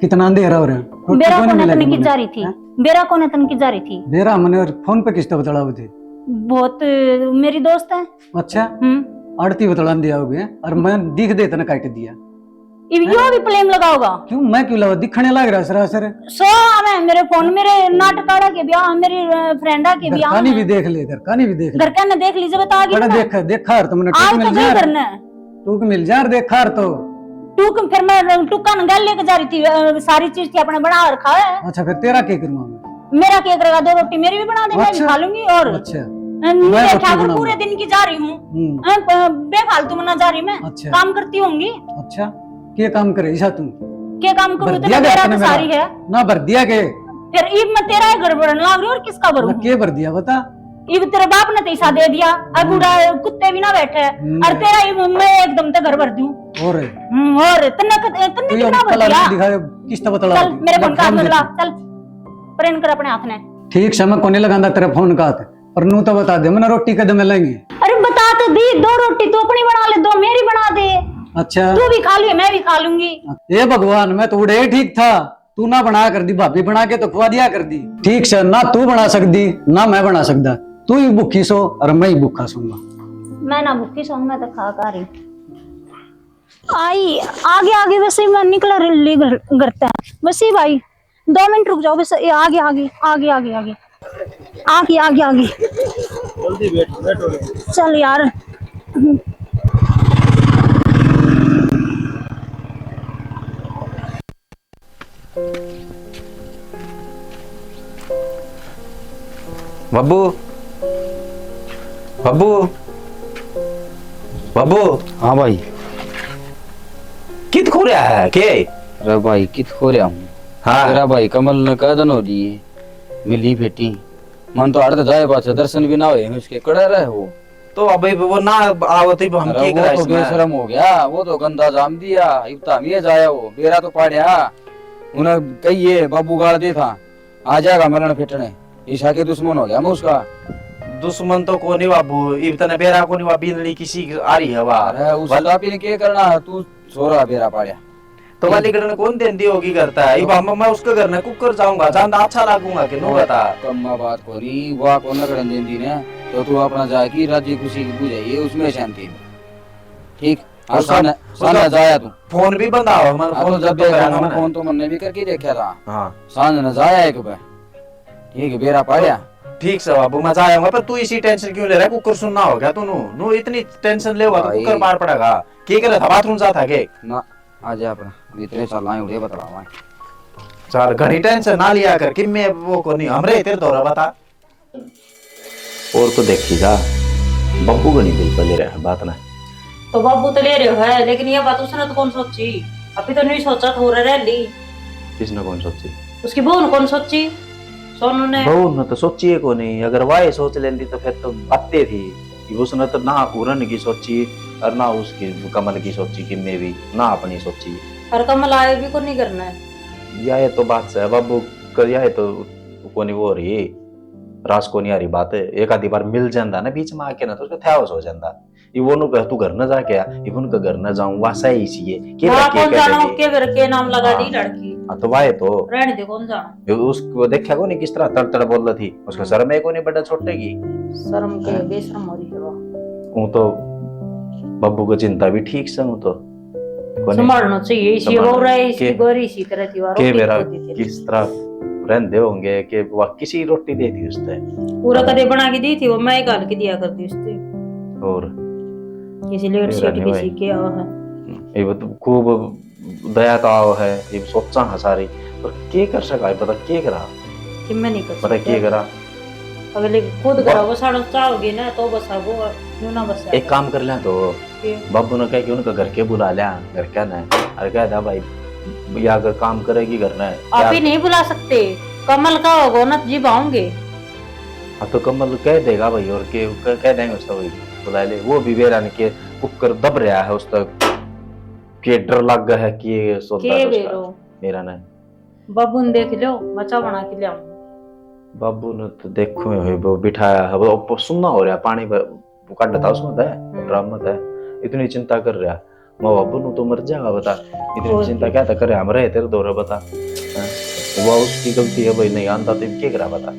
कितना अंधेरा हो रहा है। रोटी बेरा कौन कोने तन मिलेगी कित जा तुम्हें? रही थी? हैं? बेरा कोने तन कित जा रही थी? बेरा मैंने और फोन पे किसका बतलाओ थे? बहुत, अ, मेरी दोस्त है। अच्छा? हम्म। आड़ती बतलान दिया हो गया, और मैं दिख दे तने काट दिया। इब यो भी प्लेम लगाओगा? क्यों, मैं क्यों लगा? दिखने लग रहा सरासर। सो आवे मेरे फोन, मेरे नाटकाड़ा के ब्याह, मेरी, अ, फ्रेंडा के घर ब्याह कानी में। भी देख ले, घर कानी भी देख ले। घर का ने देख लीजिए, बता बड़ा गई ना। देखा, देखा और तुमने आज टूक तो मिल गई जा। घर ने। टूक मिल जा और देखा और तो। टूक फिर मैं टूका ने गल लेके जा रही थी, अ, सारी चीज थी अपने बना रखा है। अच्छा, फिर तेरा क्या करूँगा मैं? मेरा क्या करेगा? दो रोटी मेरी भी बना दे, मैं भी अच्छा। खा लूंगी। और अच्छा। अ, मैं मेरे रोटी ठाकुर बनाऊंगा। पूरे दिन की जा रही हूँ। हम्म। अ, प-, बेफालतू में ना जा रही मैं। अच्छा। काम करती होंगी। अच्छा, के काम करे ईसा तू? के काम करूँ? भर इतना दिया घर मेरा तने तो मेरा? सारी है। ना भर दिया के? फिर इब मैं तेरा ही घर भरने लाग रही हूँ, और किसका भरूँ? ना के भर दिया बता? इब तेरे बाप ने तो ईसा दे दिया, अब हम्म। बूढ़ा कुत्ते भी ना बैठे, हम्म। और तेरा इब मैं एकदम ते घर भर दूँ। और? हम्म, और तन्ने क-, तन्ने तू कितना भर कला दिया? नहीं दिखाए, किस तो बतला चल, दे। मेरे फोन का फोन दे बदला, दे। चल, प्रेम कर अपने हाथ ने। ठीक से, मैं कोनी लगांदा तेरे फोन का हाथ। पर नू तो बता दे, मन्ने रोटी कदे मिलेंगी? अरे बता तो दी, दो रोटी तू अपनी बना ले, दो मेरी बना दे। अच्छा। तू भी खा ले, मैं भी खा लूंगी। हे भगवान, मैं तो उड़े ही ठीक था, तू ना बना कर दी, भाभी बना के तो खुआ दिया कर दी। ठीक से, ना तू बना सकदी, ना मैं बना सकदा। तू ही भूखी सो और मैं ही भूखा सूंगा। मैं ना भूखी सो, मैं तो खा खा रही। आई, आगे, आगे, वैसे ही मैं निकला रही घर, घर तै। वैसे ही भाई, दो मिनट रुक जाओ बस, ये आगे, आगे, आगे, आगे, आगे, आगे, आगे, आगे। जल्दी बैठ, बैठो। चल यार। बाबू, बाबू, बाबू। हाँ भाई। कित खो रहा है के? अरे भाई, कित खो रहा हूँ? हाँ। तेरा भाई कमल ने कह दन हो दी, मिली बेटी। मन तो हट जाए, पाछे दर्शन भी ना होए उसके, कड़ा रहे हो। तो अब वो ना आवत ही हम अरे के वो करा तो इसमें? बेशरम हो गया, वो तो गंदा जाम दिया। इब तो हम ये जाया हो, बेरा तो पाड़या। उन्हें कहिए बाबू गाल दे था, आ जाएगा मरण फिटने। ईसा के दुश्मन हो गया मैं उसका। दुश्मन तो कोनी बाबू, इब तने बेरा कोनी वा बिंदली किसी आ रही है वा। अरे उसका फिर के करना है, तू छोरा बेरा पाड़या। तो वाली कड़न कौन देंदी होगी करता है? इब हम, मैं उसके घर ने कुकर जाऊंगा, जान अच्छा लागूंगा कि नो बता? कम्मा बात कोनी, वा कौन कड़न देंदी ने, तो तू अपना जाके राजी खुशी की बुझाइए, उसमें शांति में। ठीक? और और सामने, उसका सामने जाया तू। फोन भी बंद आओ, मतलब हाँ, फोन तो जब तो देखा करा ना, मैंने। फोन तो मैंने भी करके देखा था। हाँ। सामने जाया एक बार। ठीक है, बेरा पाड़या। ठीक से बाबू, मैं जाया हूँ, पर तू इसी टेंशन क्यों ले रहा है? कुकर सुनना हो गया तू नू, नू इतनी टेंशन ले हुआ तो भाई। कुकर मार पड़ेगा। के करे था, बाथरूम जा था के? ना, आ जा अपना, भीतरे चल आए, उड़े बतलावा। चल, घणी टेंशन ना लिया कर, कि मैं वो को नहीं, हमरे तेरे दौरा बता। और तो देखी जा, बब्बू घणी दिल पे ले रहा है बात ना। तो बाबू तो ले रहे हो है, लेकिन ये बात उसने तो कौन सोची? अभी तो नहीं सोचा, थोड़ा रह ली। किसने कौन सोची? उसकी बहू ने कौन सोची? सोनू ने। बहू ने तो सोची है को नहीं, अगर वाह सोच लेंदी तो फिर तो बातें थी। उसने तो ना उरन की सोची और ना उसकी कमल की सोची, कि मैं भी ना अपनी सोची। और कमल आए भी को नहीं करना है। या ये तो बात है बाबू, कर या ये तो कोनी वो रही, रास कोनी आ रही बात। एक आधी बार मिल जांदा ना बीच में आके ना, तो उसका थैवस हो जांदा। ये वो नु कह, तू घर न जाके आ, ये उनका घर न जाऊं, वा सही सी है। के हाँ, घर के कौन कह जाना, देगी? के घर के नाम लगा हाँ। दी लड़की। हाँ, तो वाए तो। रहने दे, कौन जाना? ये उसको देखा को नहीं किस तरह तड़ तड़ बोल रही थी, उसको हम्म। शर्म है को नहीं बड़ा छोटे की। शर्म के हैं? बेशर्म हो रही है वो। वो तो बब्बू को चिंता भी ठीक से, वो तो कोनी। संभालना चाहिए, इसी संभालना। वो रहे, इसी के, गोरी इसी तरह की वार के होती बेरा होती थी। किस तरह रहंदे होंगे कि वह किसी रोटी दे दी उसने। पूरा कदे बना के दी थी, वो मैं ही घाल के दिया करती उसने। और किसी लेट फिर सेट नहीं किसी भाई। के आवा है। ये वो तो खूब दया का आव है, ये सोचा है सारी, पर के कर सका है, पता के करा, कि मैं नहीं कर पता सकता। के करा। अगले खुद करा, वो साड़ा चाहोगे ना तो बसा वो, यूं ना बसा। एक काम कर लें तो के? बाबू ने कह के उनका घर के बुला लिया, घर का ना, और कह दा भाई, या अगर काम करेगी घर में, आप यार ही नहीं बुला सकते, कमल का होगा ना जी भाऊंगे। हाँ तो कमल कह देगा भाई, और के कह, कह देंगे उसको भाई, बुला ले। वो भी बेरा ने के कुकर दब रहा है उस तक, के डर लग गया है कि ये सौदा के है उसका। बेरो? मेरा ना। बाबू ने देख लो, मैं चाय बना के ले आऊं। बाबू ने तो देखो ही हुई, वो बिठाया है, वो ऊपर सुन्ना हो रहा, पानी भर, वो काट था उसमें था, हम्म। ड्रम में था, इतनी चिंता कर रहा। मैं बाबू नु तो मर जाएगा बता, इतनी और चिंता क्या? क्या था करे, हम रहे तेरे दौरे बता। हैं? वो उसकी गलती है भाई, नहीं आंदा तो क्या करा बता।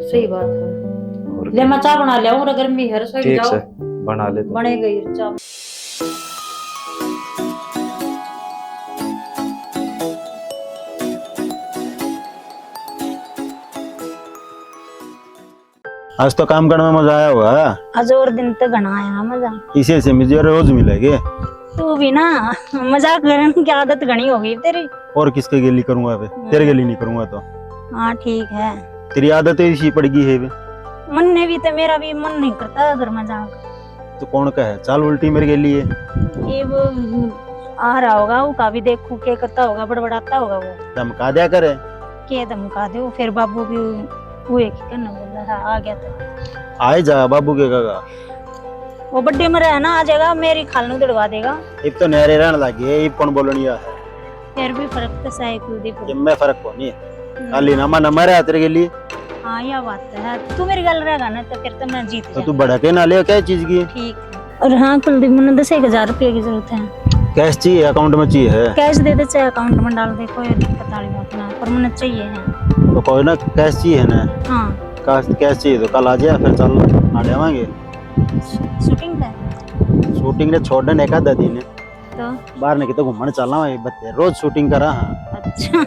सही बात है। और ले, क्या? मैं चाय बना ले आऊं, अगर गर्मी है, रसोई में ठीक जाओ। से, बना ले तू। बनेगा ही चाय। आज तो काम करने में मजा आया होगा। आज और दिन तो घना आया मजा। इसे ऐसे मुझे रोज मिलेगी। तू भी ना, मजाक करने की आदत घनी हो गई तेरी। और किसके गेली करूंगा बे? हम्म। तेरे गेली नहीं करूंगा तो। हाँ, ठीक है। तेरी आदत इसी पड़ गई है बे। मन ने भी तो, मेरा भी मन नहीं करता घर में जाने का। तो कौन का है? चाल उल्टी मेरे गेली है। ये वो आ रहा होगा, वो का भी देखू के करता होगा, बड़बड़ाता होगा वो। धमका दिया करे। के धमका दे, फिर बाबू भी वो एक कहना बोला है, आ गया तो। आए जा बाबू के कहेगा। वो बड्डे में रहे ना, आ जाएगा, मेरी खाल नु दड़वा देगा। इब तो न्यारे रहने लग गए, इब कौन बोलनी है? फिर भी फर्क तो है कुलदीप। ये मैं फर्क को नहीं। हम्म। खाली ना मन मरे तेरे गेली। हाँ, यह बात तो है। तू मेरी गल रहेगा ना, तो फिर तो मैं जीत तो तू जाऊंगा। भड़के ना ले, क्या चीज की? ठीक है। और हाँ कुलदीप, मैंने दस एक हजार रुपये की जरूरत है। कैश चाहिए, अकाउंट में चाहिए है? कैश दे दे, चाहे अकाउंट में डाल दे, कोई दिक्कत वाली बात ना, पर मैंने चाहिए है। तो कोई ना, कैश चाहिए है ना? हाँ। कैश, कैश चाहिए तो कल आ जाए, फिर चल आ जावांगे। शूटिंग पे? शूटिंग ने छोड़ने ने एक आधा दिन। तो? बाहर ने किते घूमने चलना है, बत्ते रोज शूटिंग करा हाँ। अच्छा।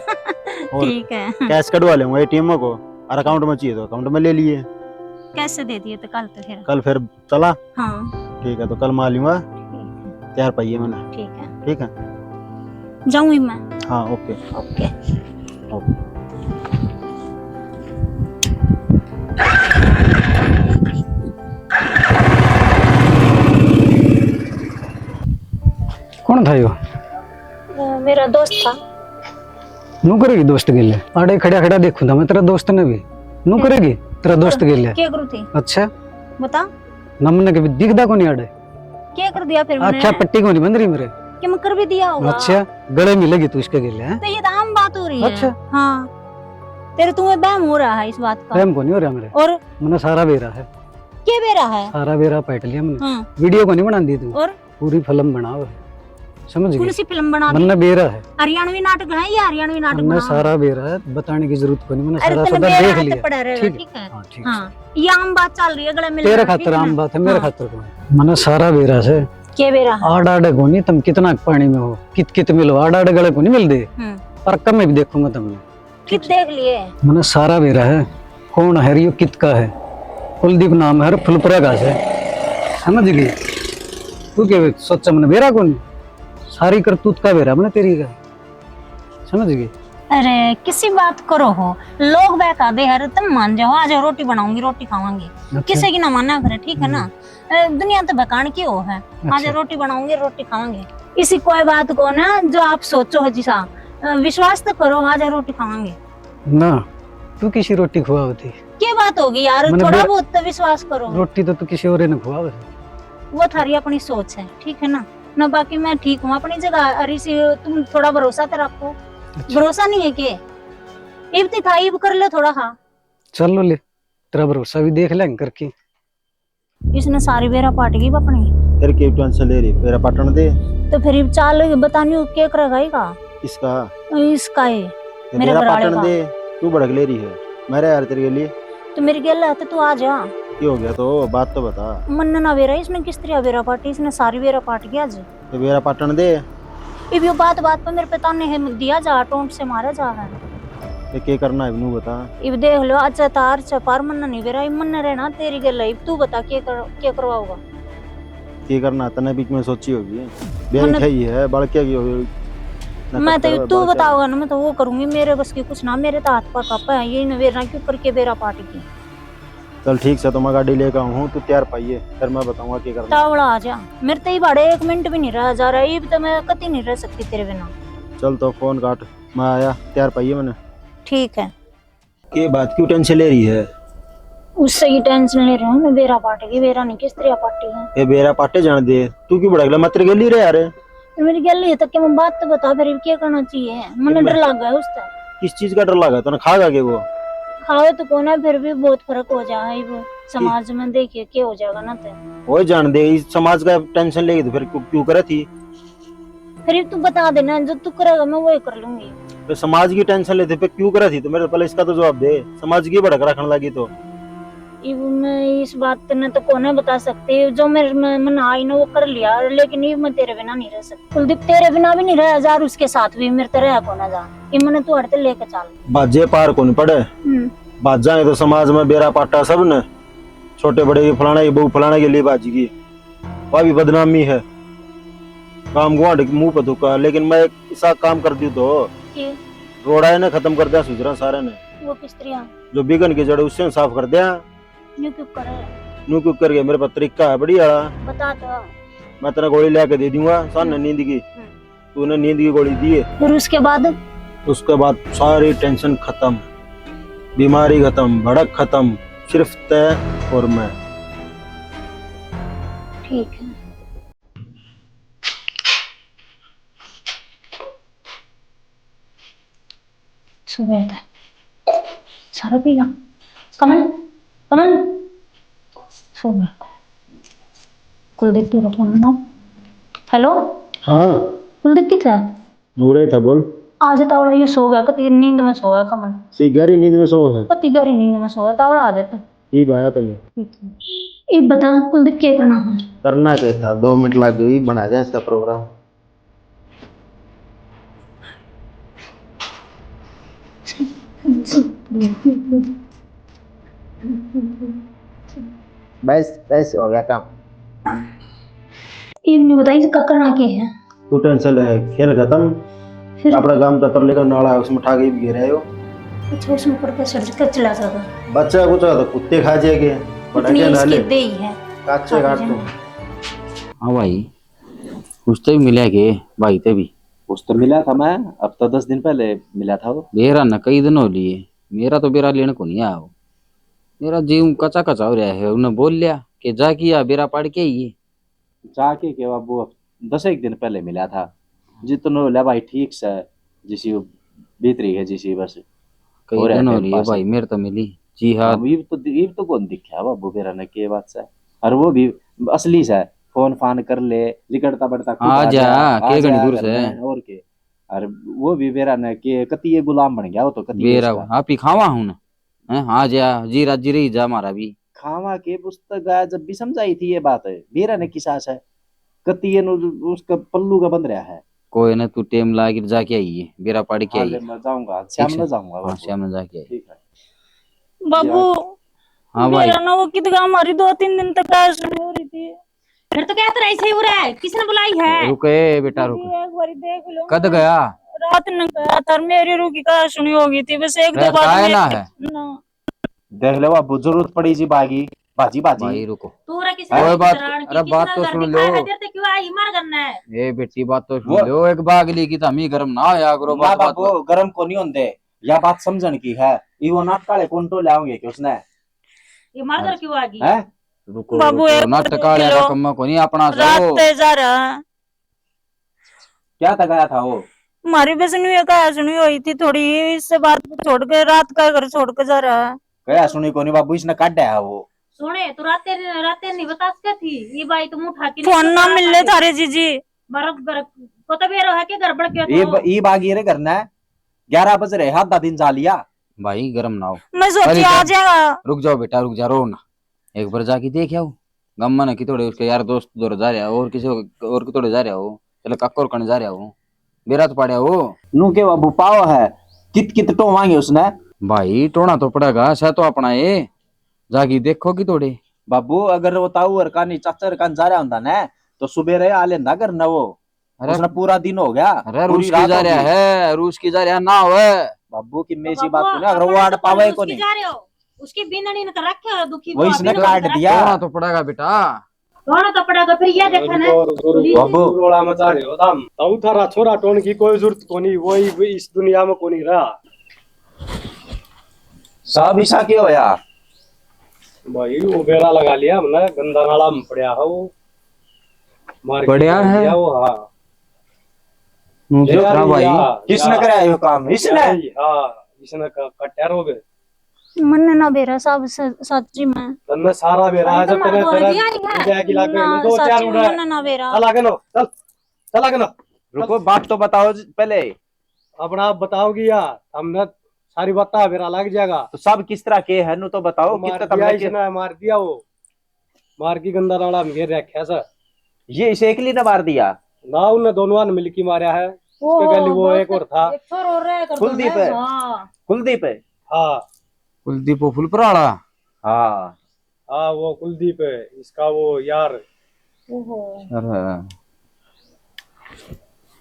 और ठीक है। कैश कढ़वा लेंगे एटीएम को, और अकाउंट में चाहिए तो अकाउंट में ले लिए। कैसे दे दिए तो कल तो फिर? कल फिर चला? हाँ। ठीक है, तो कल मैं आ लूंगा। ठीक है। तैयार पाइए मैंने। ठीक है। ठीक है। जाऊंगी मैं। हाँ, ओके। ओके। ओके। कौन था यो? अ, मेरा दोस्त था। नू करेगी दोस्त गेले? आड़े खड़ा खड़ा देखूं था मैं तेरा दोस्त ने भी। नू क्या? करेगी तेरा दोस्त गेले? क्या करूँ थी? अच्छा। बता। ना मन्ने कभी दिखदा कोनी आड़े। क्या कर दिया फिर मैंने? आख्या पट्टी कोनी बंध रही मेरे। कि मैं कर भी दिया होगा। अच्छा, गले मिलेगी तू इसके गेले, हैं? तो ये तो आम बात हो रही है। अच्छा। हाँ। तेरे तुम्हें बहम हो रहा है इस बात का। बहम कोनी हो रहा मेरे। और? मन्ने सारा बेरा है। क्या बेरा है? सारा बेरा पैट लिया मैंने। हाँ। वीडियो कोनी बनांदी तू। और? पूरी फिल्म बनाओ, समझ गई? कौन सी फिल्म बना दी? मन्ने बेरा है। हरियाणवी नाटक है या हरियाणवी नाटक मन्ने बनाओ? सारा बेरा है, बताने की जरूरत कोनी, मन्ने अरे सारा तन्ने सौदा बेरा देख है तो लिया। पड़ा रहेगा, ठीक है? ठीक है। हाँ, ठीक हाँ, है। ये आम बात चल रही है, गला मिल तेरे रहा, खातर ठीक है आम ना? बात है, मेरे हाँ। खातर कोनी। मन्ने सारा बेरा से। के बेरा है? आड़ आड़ कोनी, तुम कितना पानी में हो, कित कित में लो, आड़ आड़ गले कोनी मिलदे। हम्म। पर कम में भी देखूंगा तुमने। कित देख लिए? मन्ने सारा बेरा है, कौन है यो कित का है। कुलदीप नाम है, फुलपुरा का है, समझ गई? तू के सोचा मन्ने बेरा कोनी, सारी करतूत का बेरा मन्ने तेरी का, समझ गई? अरे किसी बात करो हो, लोग बहका दे हर, तुम मान जाओ, आ जाओ रोटी बनाऊंगी, रोटी खावांगे, अच्छा। किसी की ना माना करे, ठीक है ना? हम्म। अ, दुनिया तो भकान की हो है। आज अच्छा। रोटी बनाऊंगे, रोटी खावांगे। इसी कोई बात को ना, जो आप सोचो हो जिसा, अ, विश्वास तो करो, आज रोटी खावांगे। ना, तू किसी रोटी खुआवती? क्या बात होगी यार, मन्ने थोड़ा बे-, बहुत तो विश्वास करो। रोटी तो तू किसी और ने खुआवे। वो थारी अपनी सोच है, ठीक है ना? ना, बाकी मैं ठीक हूँ अपनी जगह। अरे इसी तुम थोड़ा भरोसा तो रखो। अच्छा। भरोसा नहीं है के? इब ती था, इब कर ले थोड़ा। हाँ। चलो ले, तेरा भरोसा भी देख लेंगे करके। इसने सारी बेरा पाट गई अपनी। फिर के टेंशन ले रही, बेरा पाटन दे। तो फिर इब चाल बतानी हो, के करेगा इसका? इसका? इसका है, ये मेरे बेरा घर वाले पाटन का। दे, तू भड़क ले रही है। मेरे यार तेरे के लिए। तो मेरी गेल है तो तू आ जा। ये हो गया तो बात तो बता। मन्ने ना बेरा, इसने किस तरह बेरा पाटी, इसने सारी बेरा पाट गया आज। तो बेरा पाटन दे। इब यो बात बात पे मेरे पे ताने है दिया जा, टोंट से मारा जा है। ये के करना है, नू बता। इब देख लो, अच्छा तार छपार मन नहीं बेरा, इब मन रहना तेरी गल है। इब तू बता, के कर, के करवाओगा? के करना, तने बीच में सोची होगी। ब्याह मन्ने- खाई है, बालकिया की होगी। ना मैं तो कत्ता तू बालकिया। बताओगा ना, मैं तो वो करूंगी। मेरे बस की कुछ ना, मेरे तो हाथ पा कापा है, ये ना बेरा क्यों करके बेरा पाट की। चल ठीक से, तो मैं गाड़ी लेकर आऊँ हूँ, तू तैयार पाइए, फिर मैं बताऊंगा क्या करना। तावड़ा आ जा, मेरे तो ये भाड़े एक मिनट भी नहीं रहा जा रहा है, इब तो मैं कती नहीं रह सकती तेरे बिना। चल तो फोन काट, मैं आया, तैयार पाइए मैंने। ठीक है। के बात क्यों टेंशन ले रही है? उससे ही टेंशन ले रहा हूँ मैं, बेरा पाट गई, बेरा नहीं किस तरह पाटी है। ये बेरा पाटे जान दे, तू क्यों भड़क ले, मैं तेरे गेली रे यार। तो मेरी गेली है तो क्या, मैं बात तो बता, फिर क्या करना चाहिए? मैंने मैं डर लग गया उससे। किस चीज का डर लगा? तने खागा के वो? खावे तो कोना, फिर भी बहुत फर्क हो जाए वो समाज में, देखिए क्या हो जाएगा ना। तो वो जान दे, इस समाज का टेंशन लेके तो फिर क्यों, क्यों करे थी? फिर तू बता देना, जो तू करेगा मैं वही कर लूंगी। तो समाज की टेंशन लेते पे क्यों करे थी? तो मेरे पहले इसका तो जवाब दे, समाज की भड़क रखने लगी तो। इब मैं इस बात ने तो कोने बता सकती, जो मेरे मन, मन आई ना वो कर लिया, लेकिन इब मैं तेरे बिना नहीं रह सकती कुलदीप, तेरे बिना भी नहीं रहा जा, उसके साथ भी मेरे तो रह कोना जा। इब मैंने तू हड़ते लेके चल। बाजे पार कौन पड़े? हम्म। बाजा है तो समाज में बेरा पाटा सब ने, छोटे बड़े, ये फलाना, ये बहू फलाना के लिए बाजी की, वह भी बदनामी है। काम गुआंढ के मुंह पे थूका, लेकिन मैं एक ऐसा काम कर दूं तो के? रोड़ा ने खत्म कर दिया सुजरा सारे ने। वो किस तरह? जो बिगन की जड़ उससे साफ कर दिया। न्यू क्यों करे? न्यू क्यों कर गया? मेरे पास तरीका है बढ़िया वाला। बता तो। मैं तेरा गोली लेके दे दूंगा, सान हम्म। नींद की। हम्म। तूने नींद की गोली दी है। फिर उसके बाद? उसके बाद सारी टेंशन खत्म, बीमारी खत्म, भड़क खत्म, सिर्फ तय और मैं। ठीक है। सुबह का सारा पी गया। कमल, कमल, सो गया। कुलदीप, तेरा फोन ना। हेलो। हाँ। कुलदीप किथे है? उरे था, बोल। आज तावड़ा ये सो गया, कति नींद में सो गया कमल। सी गहरी नींद में सो है। कति गहरी नींद में सो गया, तावड़ा आ जाता। ठीक आया तने। ये बता कुलदीप, क्या करना है? करना क्या था, दो मिनट लग गई, बना जाए इसका प्रोग्राम। बस, बस हो गया काम। ये नहीं बताइए, इसका करना क्या है? तू टेंशन ले, खेल खत्म। फिर? अपना गांव तक लेकर नाला है, उसमें ठा के घेरे आयो। अच्छा, उसमें ऊपर का सर कर चला जाता। बच्चा कुछ तो कुत्ते खा जाएंगे। इतनी इसके दे ही है। काचे काट तू। हाँ भाई, उसते भी मिला के भाई ते भी। उसते मिला था मैं, हफ्ता दस दिन पहले मिला था वो। बेरा न कई दिन हो लिए, मेरा तो बेरा लेने को नहीं आया वो। मेरा जीव कचा कचा हो रहा है। उन्हें बोल लिया कि जा किया बेरा पाड़ के ही। जाके के बाबू, दस एक दिन पहले मिला था। जितनो ले भाई ठीक से, जिसी बीत रही है जिसी बस। कई दिन हो रही है भाई, मेरे तो मिली। जी हाँ। अब इब तो, इब तो कौन दिखा बाबू बेरा ने के बात से। और वो भी असली से, फोन फान कर ले, लिकड़ता बढ़ता खुद आ जा, के घणी दूर से। और के। और वो भी बेरा ने के कति ये गुलाम बन गया, वो तो कति बेरा आप ही खावा हूं ना। हैं, हाँ जा, जी राजी रही जा, मारा भी। खावा के पुस्तक आया जब भी समझाई थी ये बात है, बेरा ने किसा से कति ये नु उसका पल्लू का बंद रहा है। कोई ना, तू टेम ला के जाके आई है, बेरा पड़ के आई है। मैं जाऊंगा, शाम में जाऊंगा। हाँ, शाम में जाके आई। ठीक है बाबू। हाँ भाई। बेरा ना वो कित गया, हमारी दो तीन दिन तक आ सुनी हो रही थी। फिर तो कहते रहे सही हो रहा है, किसने बुलाई है? रुक ए बेटा, रुक। एक बारी देख लो। कद गया? रात ने गया था, मेरी रुकी का सुनी होगी थी, बस एक दो बार ना है। देख ले बाबू, जरूरत पड़ी जी बागी, बाजी, बाजी। भाई रुको। तू रे किसी कोई बात, अरे बात तो सुन लो। तेरे ते क्यों आई मर करना है? ए बेटी, बात तो सुन लो, एक बागली की तो हम ही गरम ना होया करो, बात, बात बाबू, गरम को नहीं होंदे, या बात समझण की है। ये वो नाटक वाले कौन टोले आओगे कि उसने? ये मर कर क्यों आ गई? हैं? रुको, बाबू, रुको, नाटक वाले का कम्मा को नहीं अपना रात पे जा रहा। क्या तक आया था वो? हमारी बस न्यू एक आया सुनी हुई थी थोड़ी, इससे बात छोड़ के, रात का घर छोड़ के जा रहा है। कया सुनी कोनी बाबू, इसने काटा है वो। सुने, तू राते, राते नहीं बता सके थी, ये भाई तो मुंह उठा के फोन ना मिल ले थारे जीजी। बारह बर-, पता भी रहा है कि गड़बड़ क्यों ये था? ब-, ये बागी रे घर ने ग्यारह बज रहे, आधा दिन जा लिया। भाई गरम ना हो। मैं सोची आ जाएगा। रुक जाओ बेटा, रुक जा, रो ना। एक बार जाके देख आओ। गाम में ना कितोड़े उसके यार दोस्त दौर जा रहा हो, और किसी और कितोड़े जा रहा हो, चले काकोर कण जा रहा हो, बेरा तो पाड़या हो। नू के बाबू पाव है, कित कित टोवांगे उसने। भाई, टोना तो पड़ेगा, सै तो अपना ये। जागी देखो कि थोड़ी। बाबू, अगर वो ताऊ और कानी चाचा और कान जा रहा होंदा ना, तो सुबेरे आ लेंदा घर न वो। अरे, उसने पूरा दिन हो गया, अरे, पूरी रूस की रात जा हो रहा गई। है, रूस की जा रहा ना होवे। बाबू, की मैं सी बात को ना, अगर वो आड़ पावे को नहीं। जा रहे हो, उसकी बींदनी ने तो रखे हो दुखी, वो वो इसने अभी काट दिया। टोना तो पड़ेगा बेटा। टोना तो पड़ेगा, फिर ये देखो ना। बाबू। रोला मचा रहे हो तुम। ताऊ थारा छोरा टोन की कोई जरूरत कोनी, वही इस दुनिया में कोनी रहा। साहब, इसा क्या होया? भाई, वो बेरा लगा लिया हमने, गंदा नाला में पड़या है वो। मार के पड़या है? वो, हाँ। मुझे ये क्या भाई? किसने कराया ये काम? इसने? हाँ, इसने क-, कट्या रोग। मन्ने ना बेरा साहब, स-, सच्ची में। तन्ने सारा बेरा है, जब तन्ने तेरा दिया ही है। जाएगी लागे ना, दो चार उड़ा। मन्ने ना बेरा। चल आगे लो, चल, चल आगे लो। रुको, बात तो बताओ जी पहले। अपना आप बताओगी या? हमने सारी बातें बेरा लग जाएगा। तो सब किस तरह के है, नु तो बताओ, वो मार कितना दिया तुमने के इसने, मार दिया वो। मार की गंदा नाला में घेर रखा सर। ये इसे एकली ने मार दिया? ना, उन्हें दोनों ने मिलके मारा है। उसके ओहो, पहले वो बस एक और था। एक छोर और रहा कर दो कुलदीप ना। है। हाँ। कुलदीप है। हाँ। कुलदीप वो फुलपुरा वाला? हाँ। हाँ, वो कुलदीप है, इसका वो यार। ओहो। अरे।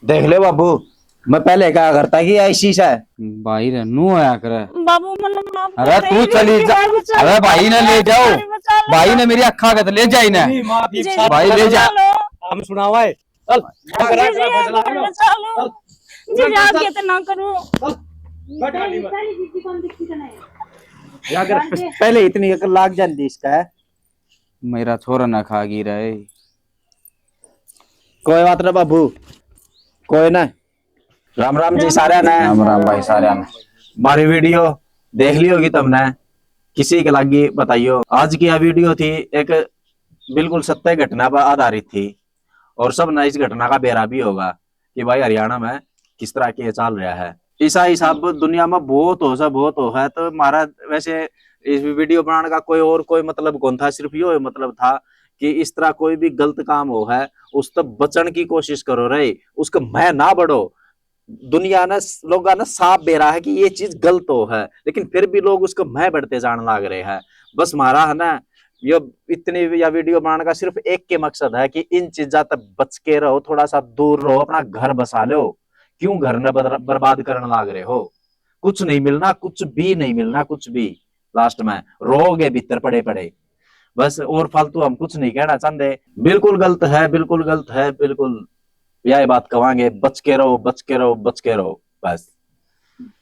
देख ले बाबू, मैं पहले कहा करता कि ऐसी से। भाई रे, नू आया करे। बाबू, मतलब, माफ अरे, कर तू दे, चली जा। बाबू, चल। अरे, भाई ने ले जाओ। बाबू, चल। भाई ने मेरी अक्खा के तो ले जाई ने। नहीं, माफ, जी, साहब, भाई, ले जा। चलो। हम सुनावा है। चल, जी, जी, चल, चल, चल। जी, जी, आप ये तो ना करो। चल, बैठ गाड़ी में। या अगर पहले इतनी अकल लाग जाती इसका, मेरा छोरा ना खा गई रहे। कोई बात ना बाबू, कोई ना। राम राम जी सारे ने। राम राम भाई सारे ने। हमारी वीडियो देख ली होगी तुमने, किसी के लागी बताइयो। आज की यह वीडियो थी एक बिल्कुल सत्य घटना पर आधारित थी और सब ने इस घटना का बेरा भी होगा कि भाई हरियाणा में किस तरह के चाल रहा है। इसा हिसाब दुनिया में बहुत हो सा, बहुत हो है। तो हमारा वैसे इस वीडियो बनाने का कोई और कोई मतलब कौन था, सिर्फ यो मतलब था कि इस तरह कोई भी गलत काम हो है, उस तक बचण की कोशिश करो रे, उसके मैं ना बढ़ो। दुनिया ने, लोगां ने साफ बेरा है कि ये चीज गलत हो है, लेकिन फिर भी लोग उसको मैं बढ़ते जान लाग रहे हैं। बस हमारा है ना, ये इतनी या वीडियो बनाने का सिर्फ एक के मकसद है कि इन चीजा तक बच के रहो, थोड़ा सा दूर रहो, अपना घर बसा लो। क्यों घर ने बदर-, बर्बाद करने लाग रहे हो? कुछ नहीं मिलना, कुछ भी नहीं मिलना, कुछ भी। लास्ट में रोगे भीतर पड़े पड़े। बस और फालतू हम कुछ नहीं कहना चाहते। बिल्कुल गलत है, बिल्कुल गलत है, बिल्कुल यही बात कहांगे, बच के रहो, बच के रहो, बच के रहो। बस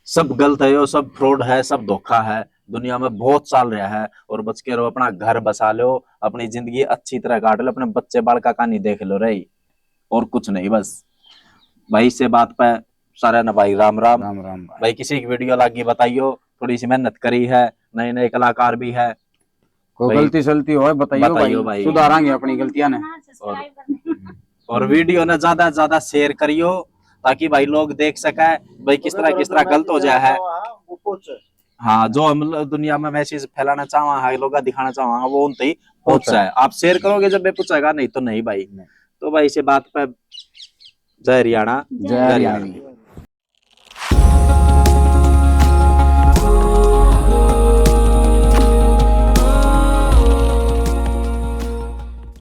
सब गलत है, यो सब फ्रॉड है, सब धोखा है, दुनिया में बहुत चाल रहा है। और बच के रहो, अपना घर बसा लो, अपनी जिंदगी अच्छी तरह काट लो, अपने बच्चे बालका का नहीं देख लो रही, और कुछ नहीं। बस भाई से बात पे सारे ने भाई राम राम। राम राम भाई। भाई किसी की वीडियो लागी बताइयो, थोड़ी सी मेहनत करी है, नए नए कलाकार भी है। कोई भाई, गलती सलती होए बताइयो बताइयो भाई, भाई। सुधारांगे अपनी गलतियां ने। और, और वीडियो ने ज्यादा से ज्यादा शेयर करियो, ताकि भाई लोग देख सके भाई किस तरह, किस तरह गलत हो जाए है। हाँ, जो हम ल-, दुनिया में मैसेज फैलाना चाहवा है, लोग दिखाना चाहवा है, वो उन तक पहुंच जाए। आप शेयर करोगे जब मैं पूछेगा, नहीं तो नहीं भाई। नहीं। तो भाई इसे बात पे जय हरियाणा, जय हरियाणा।